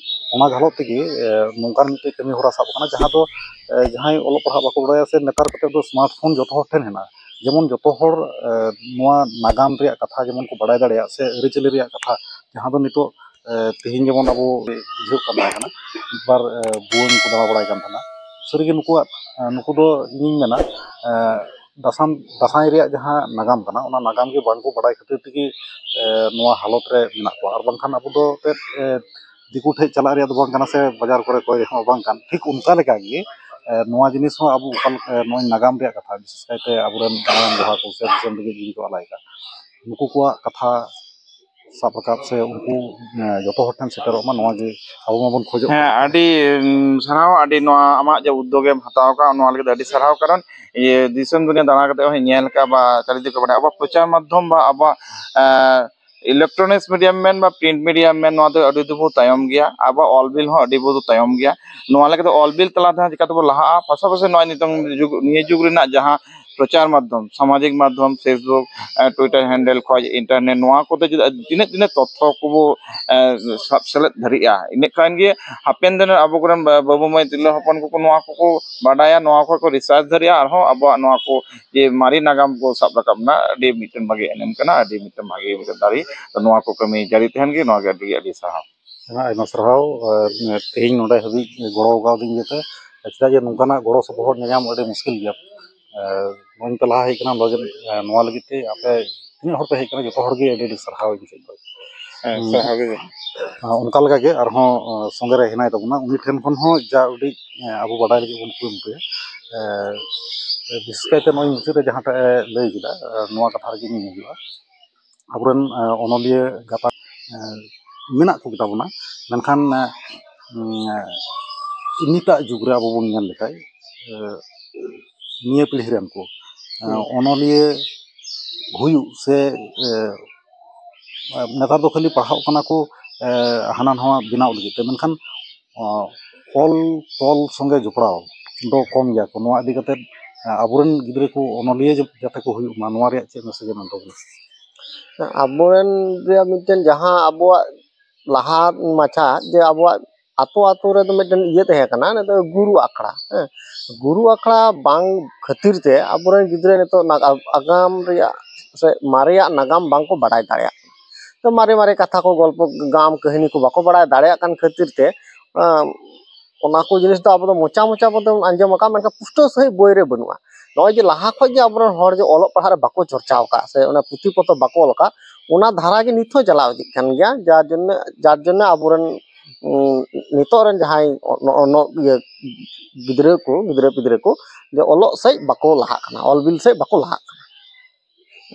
ᱚᱱᱟ ᱜᱷᱟᱞᱚᱜ ᱛᱮᱜᱮ, ᱮ, ᱱᱚᱝᱠᱟᱱ ᱢᱤᱫᱴᱮᱱ ᱠᱟᱹᱢᱤ ᱦᱚᱨᱟ ᱥᱟᱵ ᱟᱠᱟᱱᱟ, ᱡᱟᱦᱟᱸ ᱫᱚ, ᱮ, ᱡᱟᱦᱟᱸᱭ ᱚᱞᱚᱜ ᱯᱟᱲᱦᱟᱜ ᱵᱟᱠᱚ ᱵᱟᱲᱟᱭᱟ ᱥᱮ, ᱱᱮᱛᱟᱨ ᱠᱟᱛᱮ ᱫᱚ ᱥᱢᱟᱨᱴ ᱯᱷᱳᱱ ᱡᱚᱛᱚ ᱦᱚᱲ ᱴᱷᱮᱱ ᱦᱮᱱᱟᱜᱼᱟ᱾ ᱡᱮᱢᱚᱱ ᱡᱚᱛᱚ ᱦᱚᱲ, ᱮ, ᱱᱚᱣᱟ ᱱᱟᱜᱟᱢ ᱨᱮᱭᱟᱜ ᱠᱟᱛᱷᱟ ᱡᱮᱢᱚᱱ ᱠᱚ ᱵᱟᱲᱟᱭ ᱫᱟᱲᱮᱭᱟᱜ ᱥᱮ ᱟᱹᱨᱤᱪᱟᱹᱞᱤ ᱨᱮᱭᱟᱜ ᱠᱟᱛᱷᱟ, ᱡᱟᱦᱟᱸ ᱫᱚ ᱱᱤᱛᱚᱜ, ᱮ, ᱛᱮᱦᱮᱧ ᱡᱮᱢᱚᱱ ᱟᱵᱚ ᱵᱩᱡᱷᱟᱹᱜ ᱠᱟᱱ ᱛᱟᱦᱮᱸ ᱠᱟᱱᱟ, ᱢᱤᱫ ᱵᱟᱨ, ᱮ, ᱵᱷᱩᱣᱟᱹᱝ ᱠᱚ ᱫᱟᱬᱟ ᱵᱟᱲᱟᱭ ᱠᱟᱱ ᱛᱟᱦᱮᱱᱟ᱾ ᱥᱟᱹᱨᱤᱜᱮ ᱱᱩᱠᱩᱣᱟᱜ, ᱮ, ᱱᱩᱠᱩ ᱫᱚ ᱤᱧᱤᱧ ᱢᱮᱱᱟ, ᱮ, ᱫᱟᱸᱥᱟᱢ-, ᱫᱟᱸᱥᱟᱭ ᱨᱮᱭᱟᱜ ᱡᱟᱦᱟᱸ ᱱᱟᱜᱟᱢ ᱠᱟᱱᱟ, ᱚᱱᱟ ᱱᱟᱜᱟᱢ ᱜᱮ ᱵᱟᱝᱠᱚ ᱵᱟᱲᱟᱭ ᱠᱷᱟᱹᱛᱤᱨ ᱛᱮᱜᱮ, ᱮ, ᱱᱚᱣᱟ ᱦᱟᱞᱚᱛ ᱨᱮ ᱢᱮᱱᱟᱜ ᱠᱚᱣᱟ᱾ ᱟᱨ ᱵᱟᱝᱠᱷᱟᱱ ᱟᱵᱚ ᱫᱚ ᱮᱱᱛᱮᱫ, ᱮ, ᱫᱤᱠᱩ ᱴᱷᱮᱡ ᱪᱟᱞᱟᱜ ᱨᱮᱭᱟᱜ ᱫᱚ ᱵᱟᱝ ᱠᱟᱱᱟ ᱥᱮ ᱵᱟᱡᱟᱨ ᱠᱚᱨᱮ ᱠᱚᱭ ᱦᱚᱸ ᱵᱟᱝ ᱠᱟᱱ, ᱴᱷᱤᱠ ᱚᱱᱠᱟ ᱞᱮᱠᱟ ᱜᱮ, ᱮ, ᱱᱚᱣᱟ ᱡᱤᱱᱤᱥ ᱦᱚᱸ ᱟᱵᱚ ᱚᱠᱟ ᱞᱮᱠᱟ, ᱱᱚᱜᱼᱚᱭ ᱱᱟᱜᱟᱢ ᱨᱮᱭᱟᱜ ᱠᱟᱛᱷᱟ, ᱵᱤᱥᱮᱥ ᱠᱟᱭᱛᱮ ᱟᱵᱚᱨᱮᱱ ᱢᱟᱨᱟᱝ ᱵᱚᱦᱟ ᱠᱚ ᱥᱮ ᱫᱤᱥᱚᱢ ᱞᱟᱹᱜᱤᱫ ᱡᱤᱣᱤ ᱠᱚ ᱟᱞᱟᱭ ᱟᱠᱟᱫ, ᱱᱩᱠᱩ ᱠᱚᱣᱟᱜ ᱠᱟᱛᱷᱟ ᱥᱟᱵ ᱨᱟᱠᱟᱵ ᱥᱮ ᱩᱱᱠᱩ, ᱮ, ᱡᱚᱛᱚ ᱦᱚᱲ ᱴᱷᱮᱱ ᱥᱮᱴᱮᱨᱚᱜ ᱢᱟ, ᱱᱚᱣᱟ ᱜᱮ ᱟᱵᱚ ᱢᱟᱵᱚᱱ ᱠᱷᱚᱡᱚᱜ ᱦᱮᱸ, ᱠᱟᱱᱟ᱾ ᱟᱹᱰᱤ, ᱩᱢ, ᱥᱟᱨᱦᱟᱣ, ᱟᱹᱰᱤ ᱱᱚᱣᱟ ᱟᱢᱟᱜ ᱡᱮ ᱩᱫᱽᱫᱳᱜᱽ ᱮᱢ ᱦᱟᱛᱟᱣ ᱟᱠᱟᱫ, ᱱᱚᱣᱟ ᱞᱟᱹᱜᱤᱫ ᱟᱹᱰᱤ ᱥᱟᱨᱦᱟᱣ᱾ ᱠᱟᱨᱚᱱ ᱤᱭᱟᱹ ᱫᱤᱥᱚᱢ ᱫᱩᱱᱤᱭᱟᱹ ᱫᱟᱬᱟ ᱠᱟᱛᱮ ᱦᱚᱸᱧ ᱧᱮᱞ ᱟᱠᱟᱫ ᱵᱟ ᱪᱟᱨᱤᱫᱤᱠ ᱠᱚ ᱵᱟᱰᱟᱭᱟ, ᱟᱵᱚᱣᱟᱜ ᱯᱨᱚᱪᱟᱨ ᱢᱟᱫᱽᱫᱷᱚᱢ ᱵᱟ ᱟᱵᱚᱣᱟᱜ, ᱮ, electronics medium ᱢᱮᱱ ᱵᱟ print medium ᱢᱮᱱ, ᱱᱚᱣᱟ ᱫᱚ ᱟᱹᱰᱤ ᱫᱚᱵᱚ ᱛᱟᱭᱚᱢ ᱜᱮᱭᱟ᱾ ᱟᱵᱚᱣᱟᱜ ᱚᱞ ᱵᱤᱞ ᱦᱚᱸ ᱟᱹᱰᱤ ᱵᱚ ᱛᱟᱭᱚᱢ ᱜᱮᱭᱟ᱾ ᱱᱚᱣᱟ ᱞᱮᱠᱟᱛᱮ ᱚᱞ ᱵᱤᱞ ᱛᱟᱞᱟ ᱛᱮᱦᱚᱸ ᱪᱤᱠᱟᱹ ᱛᱮᱵᱚ ᱞᱟᱦᱟᱜᱼᱟ? ᱯᱟᱥᱟᱯᱟᱥᱤ ᱱᱚᱜᱼᱚᱭ ᱱᱤᱛᱚᱝ ᱡᱩᱜᱽ, ᱱᱤᱭᱟᱹ ᱡᱩᱜᱽ ᱨᱮᱱᱟᱜ ᱡᱟᱦᱟᱸ ᱯᱨᱚᱪᱟᱨ ᱢᱟᱫᱽᱫᱷᱚᱢ, ᱥᱟᱢᱟᱡᱤᱠ ᱢᱟᱫᱽᱫᱷᱚᱢ, Facebook, ᱮ, Twitter handle ᱠᱷᱚᱱ, internet, ᱱᱚᱣᱟ ᱠᱚᱛᱮ ᱡᱩᱫᱤ ᱛᱤᱱᱟᱹᱜ ᱛᱤᱱᱟᱹᱜ ᱛᱚᱛᱛᱷᱚ ᱠᱚᱵᱚ, ᱮ, ᱥᱟᱵ ᱥᱮᱞᱮᱫ ᱫᱟᱲᱮᱭᱟᱜᱼᱟ, ᱤᱱᱟᱹᱜ ᱠᱷᱟᱱ ᱜᱮ ᱦᱟᱯᱮᱱ ᱫᱤᱱ ᱨᱮ ᱟᱵᱚ ᱠᱚᱨᱮᱱ ᱵᱟ-, ᱵᱟᱹᱵᱩ ᱢᱟᱹᱭ ᱛᱤᱨᱞᱟᱹ ᱦᱚᱯᱚᱱ ᱠᱚᱠᱚ ᱱᱚᱣᱟ ᱠᱚᱠᱚ ᱵᱟᱰᱟᱭᱟ, ᱱᱚᱣᱟ ᱠᱚᱠᱚ research ᱫᱟᱲᱮᱭᱟᱜᱼᱟ, ᱟᱨᱦᱚᱸ ᱟᱵᱚᱣᱟᱜ ᱱᱚᱣᱟ ᱠᱚ ᱡᱮ ᱢᱟᱨᱮ ᱱᱟᱜᱟᱢ ᱠᱚ ᱥᱟᱵ ᱨᱟᱠᱟᱵ ᱨᱮᱱᱟᱜ ᱟᱹᱰᱤ ᱢᱤᱫᱴᱮᱱ ᱵᱷᱟᱜᱮ ᱮᱱᱮᱢ ᱠᱟᱱᱟ, ᱟᱹᱰᱤ ᱢᱤᱫᱴᱮᱱ ᱵᱷᱟᱜᱮ ᱢᱤᱫᱴᱮᱱ ᱫᱟᱲᱮ᱾ ᱛᱚ, ᱱᱚᱣᱟ ᱠᱚ ᱠᱟᱹᱢᱤ ᱡᱟᱹᱨᱤ ᱛᱟᱦᱮᱱ ᱜᱮ, ᱱᱚᱣᱟ ᱜᱮ ᱟᱹᱰᱤ ᱟᱹᱰᱤ ᱥᱟᱨᱦᱟᱣ᱾ ᱦᱮᱸ, ᱟᱭᱢᱟ ᱥᱟᱨᱦᱟᱣ᱾ ᱟᱨ ᱛᱮᱦᱮᱧ ᱱᱚᱰᱮ ᱦᱟᱹᱵᱤᱡ ᱜᱚᱲᱚ ᱠᱟᱣᱫᱤᱧ ᱤᱭᱟᱹᱛᱮ, ᱪᱮᱫᱟᱜ ᱡᱮ ᱱᱚᱝᱠᱟᱱᱟᱜ ᱜᱚᱲᱚ ᱥᱚᱯᱚᱦᱚᱫ ᱧᱟᱧᱟᱢ ᱟᱹᱰᱤ ᱢᱩᱥᱠᱤᱞ ᱜᱮᱭᱟ᱾ ᱟᱨ ᱱᱚᱜᱼᱚᱭ ᱯᱮ ᱞᱟᱦᱟ ᱦᱮᱡ ᱠᱟᱱᱟ, ᱱᱚᱣᱟ ᱞᱟᱹᱜᱤᱫ, ᱱᱚᱣᱟ ᱞᱟᱹᱜᱤᱫ ᱛᱮ ᱟᱯᱮ ᱛᱤᱱᱟᱹᱜ ᱦᱚᱲ ᱯᱮ ᱦᱮᱡ ᱠᱟᱱᱟ, ᱡᱚᱛᱚ ᱦᱚᱲ ᱜᱮ ᱟᱹᱰᱤ ᱟᱹᱰᱤ ᱥᱟᱨᱦᱟᱣ ᱤᱧ ᱥᱮᱫ ᱠᱷᱚᱱ᱾ ᱦᱮᱸ, ᱦᱩᱸ᱾ ᱥᱟᱨᱦᱟᱣ ᱜᱮ᱾ ᱟᱨ ᱚᱱᱠᱟ ᱞᱮᱠᱟ ᱜᱮ ᱟᱨᱦᱚᱸ, ᱟᱸ, ᱥᱚᱸᱜᱮ ᱨᱮ ᱦᱮᱱᱟᱭ ᱛᱟᱵᱚᱱᱟ, ᱩᱱᱤ ᱴᱷᱮᱱ ᱠᱷᱚᱱ ᱦᱚᱸ ᱡᱟ ᱩᱰᱤᱡ, ᱟᱸ, ᱟᱵᱚ ᱵᱟᱰᱟᱭ ᱞᱟᱹᱜᱤᱫ ᱵᱚᱱ ᱠᱩᱨᱩᱢᱩᱴᱩᱭᱟ᱾ ᱟᱸ, ᱵᱤᱥᱮᱥ ᱠᱟᱭᱛᱮ ᱱᱚᱜᱼᱚᱭ ᱢᱩᱪᱟᱹᱫ ᱨᱮ ᱡᱟᱦᱟᱸᱴᱟᱜ ᱮ ᱞᱟᱹᱭ ᱠᱮᱫᱟ, ᱟᱸ, ᱱᱚᱣᱟ ᱠᱟᱛᱷᱟ ᱨᱮᱜᱮ ᱤᱧ ᱦᱤᱡᱩᱜᱼᱟ᱾ ᱟᱵᱚᱨᱮᱱ, ᱟᱸ, ᱚᱱᱚᱞᱤᱭᱟᱹ ᱜᱟᱛᱟᱠ, ᱟᱸ, ᱢᱮᱱᱟᱜ ᱠᱚ ᱜᱮᱛᱟ ᱵᱚᱱᱟ, ᱢᱮᱱᱠᱷᱟᱱ, ᱟᱸ, ᱱᱤᱛᱟᱜ ᱡᱩᱜᱽ ᱨᱮ ᱟᱵᱚ ᱵᱚᱱ ᱧᱮᱞ ᱞᱮᱠᱷᱟᱡ, ᱟᱸ, ᱱᱤᱭᱟᱹ ᱯᱤᱲᱦᱤ ᱨᱮᱱ ᱠᱚ, ᱟᱸ, ᱦᱩᱸ᱾ ᱚᱱᱚᱞᱤᱭᱟᱹ ᱦᱩᱭᱩᱜ ᱥᱮ, ᱟᱸ, ᱱᱮᱛᱟᱨ ᱫᱚ ᱠᱷᱟᱹᱞᱤ ᱯᱟᱲᱦᱟᱜ ᱠᱟᱱᱟ ᱠᱚ, ᱟᱸ, ᱦᱟᱱᱟ ᱱᱟᱣᱟ ᱵᱮᱱᱟᱣ ᱞᱟᱹᱜᱤᱫ ᱛᱮ, ᱢᱮᱱᱠᱷᱟᱱ ᱚᱞ ᱛᱚᱞ ᱥᱚᱸᱜᱮ ᱡᱚᱯᱲᱟᱣ ᱫᱚ ᱠᱚᱢ ᱜᱮᱭᱟ ᱠᱚ᱾ ᱱᱚᱣᱟ ᱤᱫᱤ ᱠᱟᱛᱮᱫ, ᱟᱵᱚᱨᱮᱱ ᱜᱤᱫᱽᱨᱟᱹ ᱠᱚ ᱚᱱᱚᱞᱤᱭᱟᱹ ᱡᱟᱛᱮ ᱠᱚ ᱦᱩᱭᱩᱜ ᱢᱟ, ᱱᱚᱣᱟ ᱨᱮᱭᱟᱜ ᱪᱮᱫ ᱢᱮᱥᱮᱡᱽ ᱮᱢ ᱮᱢ ᱛᱟᱵᱚᱱᱟ? ᱟᱵᱚᱨᱮᱱ ᱨᱮᱭᱟᱜ ᱢᱤᱫᱴᱮᱱ ᱡᱟᱦᱟᱸ ᱟᱵᱚᱣᱟᱜ ᱞᱟᱦᱟ ᱢᱟᱪᱷᱟ ᱡᱮ ᱟᱵᱚᱣᱟᱜ ᱟᱛᱳ ᱟᱛᱳ ᱨᱮᱫᱚ ᱢᱤᱫᱴᱮᱱ ᱤᱭᱟᱹ ᱛᱟᱦᱮᱸ ᱠᱟᱱᱟ, ᱚᱱᱟ ᱫᱚ ᱜᱩᱨᱩ ᱟᱠᱷᱲᱟ, ᱦᱮᱸ, ᱜᱩᱨᱩ ᱟᱠᱷᱲᱟ ᱵᱟᱝ ᱠᱷᱟᱹᱛᱤᱨ ᱛᱮ ᱟᱵᱚᱨᱮᱱ ᱜᱤᱫᱽᱨᱟᱹ ᱱᱤᱛᱚᱜ ᱱᱟᱜ-, ᱟᱜᱟᱢ ᱨᱮᱭᱟᱜ ᱥᱮ ᱢᱟᱨᱮᱭᱟᱜ ᱱᱟᱜᱟᱢ ᱵᱟᱝᱠᱚ ᱵᱟᱰᱟᱭ ᱫᱟᱲᱮᱭᱟᱜ ᱠᱟᱱᱟ᱾ ᱛᱚ ᱢᱟᱨᱮ ᱢᱟᱨᱮ ᱠᱟᱛᱷᱟ ᱠᱚ, ᱜᱚᱞᱯᱚ, ᱜᱟᱢ ᱠᱟᱹᱦᱱᱤ ᱠᱚ ᱵᱟᱠᱚ ᱵᱟᱲᱟᱭ ᱫᱟᱲᱮᱭᱟᱜ ᱠᱟᱱ ᱠᱷᱟᱹᱛᱤᱨ ᱛᱮ, ᱟᱸ, ᱚᱱᱟ ᱠᱚ ᱡᱤᱱᱤᱥ ᱫᱚ ᱟᱵᱚ ᱫᱚ ᱢᱚᱪᱟ ᱢᱚᱪᱟ ᱵᱚᱱ ᱟᱸᱡᱚᱢ ᱟᱠᱟᱫ, ᱢᱮᱱᱠᱷᱟᱱ ᱯᱩᱥᱴᱟᱹᱣ ᱥᱟᱺᱦᱤᱡ ᱵᱳᱭ ᱨᱮ ᱵᱟᱹᱱᱩᱜᱼᱟ᱾ ᱱᱚᱜᱼᱚᱭ ᱡᱮ ᱞᱟᱦᱟ ᱠᱷᱚᱱ ᱜᱮ ᱟᱵᱚᱨᱮᱱ ᱦᱚᱲ ᱡᱮ ᱚᱞᱚᱜ ᱯᱟᱲᱦᱟᱜ ᱨᱮ ᱵᱟᱠᱚ ᱪᱚᱨᱪᱟᱣ ᱟᱠᱟᱫ ᱥᱮ ᱚᱱᱟ ᱯᱩᱛᱷᱤ ᱯᱚᱛᱚᱵ ᱵᱟᱠᱚ ᱚᱞ ᱟᱠᱟᱫ, ᱚᱱᱟ ᱫᱷᱟᱨᱟ ᱜᱮ ᱱᱤᱛ ᱦᱚᱸ ᱪᱟᱞᱟᱣ ᱤᱫᱤᱜ ᱠᱟᱱ ᱜᱮᱭᱟ, ᱡᱟᱨ ᱡᱚᱱᱱᱚ, ᱡᱟᱨ ᱡᱚᱱᱱᱚ ᱟᱵᱚᱨᱮᱱ, ᱩᱸ, ᱱᱤᱛᱚᱜ ᱨᱮᱱ ᱡᱟᱦᱟᱸᱭ ᱚ-, ᱱᱚ-, ᱱᱚ-, ᱤᱭᱟᱹ, ᱜᱤᱫᱽᱨᱟᱹ ᱠᱚ, ᱜᱤᱫᱽᱨᱟᱹ ᱯᱤᱫᱽᱨᱟᱹ ᱠᱚ ᱡᱮ ᱚᱞᱚᱜ ᱥᱮᱫ ᱵᱟᱠᱚ ᱞᱟᱦᱟᱜ ᱠᱟᱱᱟ, ᱚᱞ ᱵᱤᱞ ᱥᱮᱫ ᱵᱟᱠᱚ ᱞᱟᱦᱟᱜ ᱠᱟᱱᱟ᱾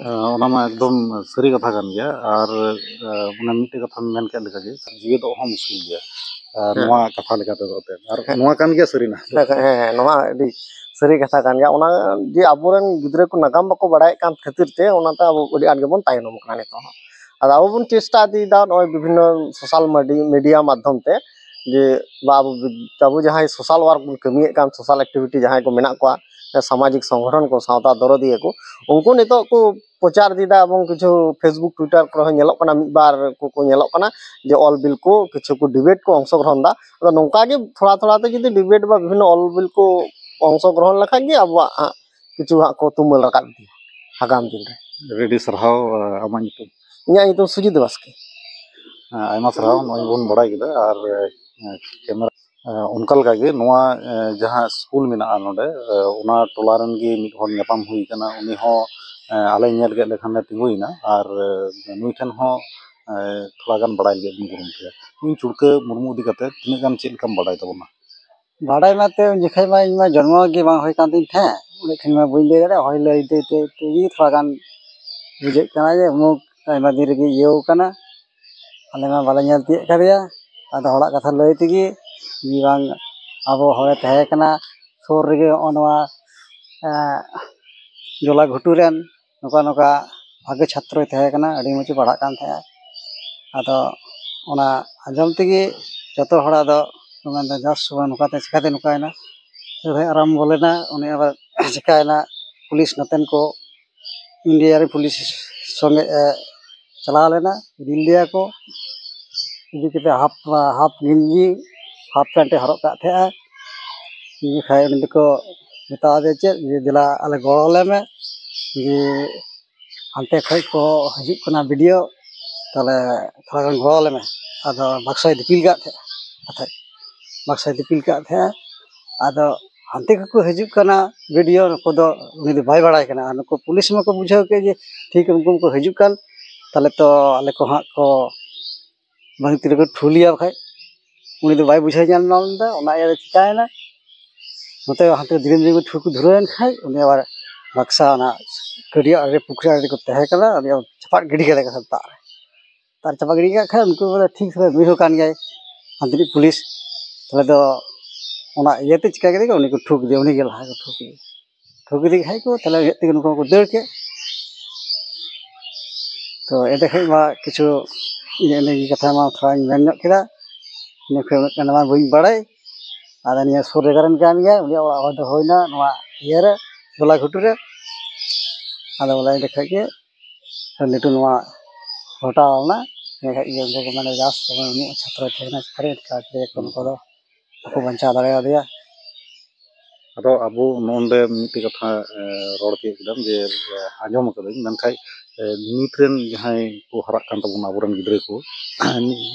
ᱟᱸ, ᱚᱱᱟ ᱢᱟ ᱮᱠᱫᱚᱢ ᱥᱟᱹᱨᱤ ᱠᱟᱛᱷᱟ ᱠᱟᱱ ᱜᱮᱭᱟ᱾ ᱟᱨ, ᱟᱸ, ᱚᱱᱮ ᱢᱤᱫᱴᱮᱡ ᱠᱟᱛᱷᱟᱢ ᱢᱮᱱ ᱠᱮᱫ ᱞᱮᱠᱟᱜᱮ, ᱡᱤᱣᱮᱫᱚᱜ ᱦᱚᱸ ᱢᱩᱥᱠᱤᱞ ᱜᱮᱭᱟ, ᱟᱸ, ᱦᱮᱸ᱾ ᱱᱚᱣᱟ ᱠᱟᱛᱷᱟ ᱞᱮᱠᱟ ᱛᱮᱫᱚ ᱮᱱᱛᱮᱫ᱾ ᱟᱨ ᱦᱮᱸ᱾ ᱱᱚᱣᱟ ᱠᱟᱱ ᱜᱮᱭᱟ ᱥᱟᱹᱨᱤᱱᱟᱜ᱾ ᱦᱮᱸ, ᱦᱮᱸ, ᱦᱮᱸ, ᱱᱚᱣᱟ ᱟᱹᱰᱤ ᱥᱟᱹᱨᱤ ᱠᱟᱛᱷᱟ ᱠᱟᱱ ᱜᱮᱭᱟ᱾ ᱚᱱᱟ ᱡᱮ ᱟᱵᱚᱨᱮᱱ ᱜᱤᱫᱽᱨᱟᱹ ᱠᱚ ᱱᱟᱜᱟᱢ ᱵᱟᱠᱚ ᱵᱟᱲᱟᱭᱮᱫ ᱠᱟᱱ ᱠᱷᱟᱹᱛᱤᱨ ᱛᱮ ᱚᱱᱟᱛᱮ ᱟᱵᱚ ᱟᱹᱰᱤ ᱟᱸᱴ ᱜᱮᱵᱚᱱ ᱛᱟᱭᱱᱚᱢ ᱠᱟᱱᱟ ᱱᱤᱛᱚᱜ ᱦᱚᱸ᱾ ᱟᱫᱚ ᱟᱵᱚ ᱵᱚᱱ ᱪᱮᱥᱴᱟ ᱤᱫᱤᱭᱮᱫᱟ ᱱᱚᱜᱼᱚᱭ ᱵᱤᱵᱷᱤᱱᱱᱚ social media, media ᱢᱟᱫᱽᱫᱷᱚᱢ ᱛᱮ ᱡᱮ ᱵᱟ ᱟᱵᱚ, ᱟᱵᱚ ᱡᱟᱦᱟᱸᱭ social work ᱵᱚᱱ ᱠᱟᱹᱢᱤᱭᱮᱫ ᱠᱟᱱ, social activity ᱡᱟᱦᱟᱸᱭ ᱠᱚ ᱢᱮᱱᱟᱜ ᱠᱚᱣᱟ, ᱥᱟᱢᱟᱡᱤᱠ ᱥᱚᱝᱜᱚᱴᱷᱚᱱ ᱠᱚ, ᱥᱟᱶᱛᱟ ᱫᱚᱨᱚᱫᱤᱭᱟᱹ ᱠᱚ, ᱩᱱᱠᱩ ᱱᱤᱛᱚᱜ ᱠᱚ ᱯᱨᱚᱪᱟᱨ ᱤᱫᱤᱭᱮᱫᱟ ᱮᱵᱚᱝ ᱠᱤᱪᱷᱩ Facebook, Twitter ᱠᱚᱨᱮ ᱦᱚᱸ ᱧᱮᱞᱚᱜ ᱠᱟᱱᱟ, ᱢᱤᱫ ᱵᱟᱨ ᱠᱚᱠᱚ ᱧᱮᱞᱚᱜ ᱠᱟᱱᱟ ᱡᱮ ᱚᱞ ᱵᱤᱞ ᱠᱚ ᱠᱤᱪᱷᱩ ᱠᱚ ᱰᱤᱵᱮᱴ ᱠᱚ ᱚᱝᱥᱚᱜᱨᱚᱦᱚᱱ ᱮᱫᱟ᱾ ᱟᱫᱚ ᱱᱚᱝᱠᱟ ᱜᱮ ᱛᱷᱚᱲᱟ ᱛᱷᱚᱲᱟ ᱛᱮ ᱡᱩᱫᱤ ᱰᱤᱵᱮᱴ ᱵᱟ ᱵᱤᱵᱷᱤᱱᱱᱚ ᱚᱞ ᱵᱤᱞ ᱠᱚ ᱚᱝᱥᱚᱜᱨᱚᱦᱚᱱ ᱞᱮᱠᱷᱟᱱ ᱜᱮ ᱟᱵᱚᱣᱟᱜ ᱦᱟᱸᱜ ᱠᱤᱪᱷᱩ ᱦᱟᱸᱜ ᱠᱚ ᱛᱩᱢᱟᱹᱞ ᱨᱟᱠᱟᱵ ᱤᱫᱤᱭᱟ ᱟᱜᱟᱢ ᱫᱤᱱ ᱨᱮ᱾ ᱟᱹᱰᱤ ᱥᱟᱨᱦᱟᱣ᱾ ᱟᱢᱟᱜ ᱧᱩᱛᱩᱢ? ᱤᱧᱟᱹᱜ ᱧᱩᱛᱩᱢ ᱥᱩᱡᱤᱛ ᱵᱟᱥᱠᱮ᱾ ᱟᱭᱢᱟ ᱥᱟᱨᱦᱟᱣ᱾ ᱱᱚᱜᱼᱚᱭ ᱵᱚᱱ ᱵᱟᱲᱟᱭ ᱠᱮᱫᱟ, ᱟᱨ ᱠᱮᱢᱮᱨᱟ ᱚᱱᱠᱟ ᱞᱮᱠᱟᱜᱮ ᱱᱚᱣᱟ ᱡᱟᱦᱟᱸ ᱥᱠᱩᱞ ᱢᱮᱱᱟᱜᱼᱟ ᱱᱚᱰᱮ, ᱚᱱᱟ ᱴᱚᱞᱟ ᱨᱮᱱ ᱜᱮ ᱢᱤᱫ ᱦᱚᱲ ᱧᱟᱯᱟᱢ ᱦᱩᱭ ᱠᱟᱱᱟ᱾ ᱩᱱᱤ ᱦᱚᱸ ᱟᱞᱮ ᱧᱮᱞ ᱠᱮᱫ ᱞᱮᱠᱷᱟᱱ ᱞᱮ ᱛᱤᱸᱜᱩᱭᱮᱱᱟ, ᱟᱨ ᱱᱩᱭ ᱴᱷᱮᱱ ᱦᱚᱸ ᱛᱷᱚᱲᱟ ᱜᱟᱱ ᱵᱟᱲᱟᱭ ᱞᱟᱹᱜᱤᱫ ᱵᱚᱱ ᱠᱩᱨᱩᱢᱩᱴᱩᱭᱟ᱾ ᱤᱧ ᱪᱩᱲᱠᱟᱹ ᱢᱩᱨᱢᱩ ᱤᱫᱤ ᱠᱟᱛᱮ ᱛᱤᱱᱟᱹᱜ ᱜᱟᱱ ᱪᱮᱫ ᱞᱮᱠᱟᱢ ᱵᱟᱲᱟᱭ ᱛᱟᱵᱚᱱᱟ? ᱵᱟᱲᱟᱭ ᱢᱟᱛᱮ ᱩᱱ ᱡᱚᱠᱷᱚᱱ ᱢᱟ ᱤᱧ ᱢᱟ ᱡᱚᱱᱢᱚ ᱜᱮ ᱵᱟᱝ ᱦᱩᱭ ᱠᱟᱱ ᱛᱤᱧ ᱛᱟᱦᱮᱸᱫ, ᱩᱱᱟᱹᱜ ᱠᱷᱟᱱ ᱢᱟ ᱵᱟᱹᱧ ᱞᱟᱹᱭ ᱫᱟᱲᱮᱭᱟᱜᱼᱟ᱾ ᱦᱚᱭ ᱞᱟᱹᱭ ᱛᱮ ᱛᱮ ᱛᱮᱜᱮ ᱛᱷᱚᱲᱟ ᱜᱟᱱ ᱵᱩᱡᱷᱟᱹᱜ ᱠᱟᱱᱟ ᱡᱮ ᱩᱢᱩᱠ ᱟᱭᱢᱟ ᱫᱤᱱ ᱨᱮᱜᱮ ᱤᱭᱟᱹᱣ ᱠᱟᱱᱟ᱾ ᱟᱞᱮ ᱢᱟ ᱵᱟᱞᱮ ᱧᱮᱞ ᱛᱤᱭᱳᱜ ᱠᱟᱫᱮᱭᱟ᱾ ᱟᱫᱚ ᱦᱚᱲᱟᱜ ᱠᱟᱛᱷᱟ ᱞᱟᱹᱭ ᱛᱮᱜᱮ ᱡᱮ ᱵᱟᱝ ᱟᱵᱚ ᱦᱚᱲᱮ ᱛᱟᱦᱮᱸ ᱠᱟᱱᱟ ᱥᱩᱨ ᱨᱮᱜᱮ ᱱᱚᱜᱼᱚ ᱱᱚᱣᱟ, ᱮᱸ, ᱡᱚᱞᱟ ᱜᱷᱩᱴᱩ ᱨᱮᱱ ᱱᱚᱝᱠᱟ ᱱᱚᱝᱠᱟ ᱵᱷᱟᱜᱮ ᱪᱷᱟᱛᱨᱚᱭ ᱛᱟᱦᱮᱸ ᱠᱟᱱᱟ, ᱟᱹᱰᱤ ᱢᱚᱡᱽ ᱮ ᱯᱟᱲᱦᱟᱜ ᱠᱟᱱ ᱛᱟᱦᱮᱸᱜᱼᱟ᱾ ᱟᱫᱚ ᱚᱱᱟ ᱟᱸᱡᱚᱢ ᱛᱮᱜᱮ ᱡᱚᱛᱚ ᱦᱚᱲ ᱟᱫᱚ ᱠᱚ ᱢᱮᱱᱫᱟ, "ᱡᱟᱥ ᱵᱟᱵᱟ, ᱱᱚᱝᱠᱟᱛᱮ ᱪᱤᱠᱟᱛᱮ ᱱᱚᱝᱠᱟᱭᱮᱱᱟ?" ᱞᱟᱹᱲᱦᱟᱹᱭ ᱟᱨᱟᱢᱵᱚ ᱞᱮᱱᱟ᱾ ᱩᱱᱤ ᱟᱵᱟᱨ ᱪᱤᱠᱟᱭᱮᱱᱟ, ᱯᱩᱞᱤᱥ ᱱᱚᱛᱮᱱ ᱠᱚ ᱤᱱᱰᱤᱭᱟ ᱨᱮ ᱯᱩᱞᱤᱥ ᱥᱚᱸᱜᱮ ᱮ ᱪᱟᱞᱟᱣ ᱞᱮᱱᱟ, ᱤᱫᱤ ᱞᱮᱫᱮᱭᱟ ᱠᱚ᱾ ᱤᱫᱤ ᱠᱟᱛᱮ ᱦᱟᱯ, ᱦᱟᱯ ᱜᱮᱧᱡᱤ, ᱦᱟᱯ ᱯᱮᱱᱴ ᱮ ᱦᱚᱨᱚᱜ ᱠᱟᱜ ᱛᱟᱦᱮᱸᱜᱼᱟ᱾ ᱩᱱ ᱡᱚᱠᱷᱟᱡ ᱩᱱᱤ ᱫᱚᱠᱚ ᱢᱮᱛᱟᱣ ᱫᱮᱭᱟ ᱪᱮᱫ, ᱡᱮ, "ᱫᱮᱞᱟ ᱟᱞᱮ ᱜᱚᱲᱚ ᱟᱞᱮ ᱢᱮ, ᱡᱮ ᱦᱟᱱᱛᱮ ᱠᱷᱚᱡ ᱠᱚ ᱦᱤᱡᱩᱜ ᱠᱟᱱᱟ ᱵᱤᱰᱤᱭᱳ, ᱛᱟᱦᱞᱮ ᱛᱷᱚᱲᱟ ᱜᱟᱱ ᱜᱚᱲᱚ ᱟᱞᱮ ᱢᱮ᱾" ᱟᱫᱚ ᱵᱟᱠᱥᱚᱭ ᱫᱤᱯᱤᱞ ᱠᱟᱜ ᱛᱟᱦᱮᱸᱜᱼᱟ, ᱟᱨ ᱵᱟᱠᱥᱚᱭ ᱫᱤᱯᱤᱞ ᱠᱟᱜ ᱛᱟᱦᱮᱸᱜᱼᱟ᱾ ᱟᱫᱚ ᱦᱟᱱᱛᱮ ᱠᱷᱚᱡ ᱠᱚ ᱦᱤᱡᱩᱜ ᱠᱟᱱᱟ ᱵᱤᱰᱤᱭᱳ, ᱱᱩᱠᱩ ᱫᱚ, ᱩᱱᱤ ᱫᱚ ᱵᱟᱭ ᱵᱟᱲᱟᱭ ᱠᱟᱱᱟ᱾ ᱟᱨ ᱱᱩᱠᱩ ᱯᱩᱞᱤᱥ ᱢᱟᱠᱚ ᱵᱩᱡᱷᱟᱹᱣ ᱠᱮᱫ ᱡᱮ ᱴᱷᱤᱠ ᱩᱱᱠᱩ ᱢᱟᱠᱚ ᱦᱤᱡᱩᱜ ᱠᱟᱱ, ᱛᱟᱦᱞᱮ ᱛᱚ ᱟᱞᱮ ᱠᱚ ᱦᱟᱸᱜ ᱠᱚ ᱵᱟᱝ ᱛᱤ ᱨᱮᱠᱚ ᱴᱷᱩᱞᱤᱭᱟ ᱵᱟᱠᱷᱟᱡ᱾ ᱩᱱᱤ ᱫᱚ ᱵᱟᱭ ᱵᱩᱡᱷᱟᱹᱣ ᱧᱟᱢ ᱧᱟᱢ ᱞᱮᱫᱟ, ᱚᱱᱟ ᱤᱭᱟᱹ ᱪᱤᱠᱟᱭᱮᱱᱟ᱾ ᱱᱚᱛᱮ ᱦᱟᱱᱛᱮ ᱫᱷᱤᱨᱮ ᱫᱷᱤᱨᱮ ᱠᱚ ᱴᱷᱩ ᱠᱚ ᱫᱷᱩᱨᱟᱹᱣᱮᱱ ᱠᱷᱟᱡ, ᱩᱱᱤ ᱟᱵᱟᱨ ᱵᱟᱠᱥᱟ ᱚᱱᱟ ᱜᱟᱹᱰᱭᱟᱹ ᱟᱲᱮ ᱨᱮ, ᱯᱩᱠᱷᱨᱤ ᱟᱲᱮ ᱨᱮᱠᱚ ᱛᱟᱦᱮᱸ ᱠᱟᱱᱟ, ᱩᱱᱤ ᱟᱵᱟᱨ ᱪᱟᱯᱟᱫ ᱜᱤᱰᱤ ᱠᱮᱫᱟ ᱠᱚ ᱥᱮᱛᱟᱜ ᱨᱮ᱾ ᱛᱟᱨ ᱪᱟᱯᱟᱫ ᱜᱤᱰᱤ ᱠᱟᱜ ᱠᱷᱟᱡ ᱩᱱᱠᱩ ᱵᱚᱞᱮ ᱴᱷᱤᱠ ᱥᱚᱢᱚᱭ ᱱᱩᱭ ᱦᱚᱸ ᱠᱟᱱ ᱜᱮᱭᱟᱭ ᱦᱟᱱᱛᱮᱱᱤᱡ ᱯᱩᱞᱤᱥ, ᱛᱟᱦᱞᱮ ᱫᱚ ᱚᱱᱟ ᱤᱭᱟᱹᱛᱮ ᱪᱤᱠᱟ ᱠᱮᱫᱟ ᱠᱚ, ᱩᱱᱤ ᱠᱚ ᱴᱷᱩ ᱠᱮᱫᱮᱭᱟ, ᱩᱱᱤ ᱜᱮ ᱞᱟᱦᱟ ᱠᱚ ᱴᱷᱩ ᱠᱮᱫᱮᱭᱟ᱾ ᱴᱷᱩ ᱠᱮᱫᱮ ᱠᱷᱟᱡ ᱠᱚ, ᱛᱟᱦᱞᱮ ᱩᱭᱦᱟᱹᱨ ᱛᱮᱜᱮ ᱱᱩᱠᱩ ᱦᱚᱸᱠᱚ ᱫᱟᱹᱲ ᱠᱮᱫ᱾ ᱛᱚ ᱮᱸᱰᱮ ᱠᱷᱚᱡ ᱢᱟ ᱠᱤᱪᱷᱩ ᱤᱱᱟᱹ ᱤᱱᱟᱹᱜᱮ ᱠᱟᱛᱷᱟ ᱢᱟ ᱛᱷᱚᱲᱟᱧ ᱢᱮᱱ ᱧᱚᱜ ᱠᱮᱫᱟ᱾ ᱤᱱᱟᱹ ᱠᱷᱚᱡ ᱩᱱᱟᱹᱜ ᱜᱟᱱ ᱢᱟ ᱵᱟᱹᱧ ᱵᱟᱲᱟᱭ᱾ ᱟᱫᱚ ᱱᱤᱭᱟᱹ ᱥᱩᱨ ᱡᱟᱭᱜᱟ ᱨᱮᱱ ᱠᱟᱱ ᱜᱮᱭᱟ, ᱩᱱᱤᱭᱟᱜ ᱚᱲᱟᱜ ᱦᱚᱲ ᱫᱚ ᱦᱩᱭᱱᱟ ᱱᱚᱣᱟ ᱤᱭᱟᱹᱨᱮ, ᱜᱚᱞᱟ ᱜᱷᱩᱴᱩ ᱨᱮ᱾ ᱟᱫᱚ ᱵᱚᱞᱮ ᱮᱸᱰᱮ ᱠᱷᱟᱡ ᱜᱮ ᱞᱟᱹᱴᱩ ᱱᱚᱣᱟ ᱜᱷᱚᱴᱟᱣ ᱞᱮᱱᱟ᱾ ᱮᱸᱰᱮ ᱠᱷᱟᱡ ᱜᱮ ᱩᱱᱠᱩ ᱠᱚ ᱢᱮᱱᱟ, "ᱡᱟᱥ, ᱛᱚᱵᱮ ᱩᱱᱤ ᱪᱷᱟᱛᱨᱚᱭ ᱛᱟᱦᱮᱸ ᱠᱟᱱᱟ, ᱪᱷᱟᱛᱨᱚᱭ ᱛᱟᱦᱮᱸ ᱠᱟᱱᱟ, ᱱᱩᱠᱩ ᱫᱚ ᱵᱟᱠᱚ ᱵᱟᱧᱪᱟᱣ ᱫᱟᱲᱮᱭᱟᱫᱮᱭᱟ᱾" ᱟᱫᱚ ᱟᱵᱚ ᱱᱚᱰᱮ ᱢᱤᱫᱴᱮᱡ ᱠᱟᱛᱷᱟ, ᱮ, ᱨᱚᱲ ᱛᱤᱭᱳᱜ ᱠᱮᱫᱟᱢ ᱡᱮ, ᱮ, ᱟᱸᱡᱚᱢ ᱟᱠᱟᱫᱟᱹᱧ, ᱢᱮᱱᱠᱷᱟᱡ, ᱮ, ᱱᱤᱛ ᱨᱮᱱ ᱡᱟᱦᱟᱸᱭ ᱠᱚ ᱦᱟᱨᱟᱜ ᱠᱟᱱ ᱛᱟᱵᱚᱱᱟ, ᱟᱵᱚᱨᱮᱱ ᱜᱤᱫᱽᱨᱟᱹ ᱠᱚ,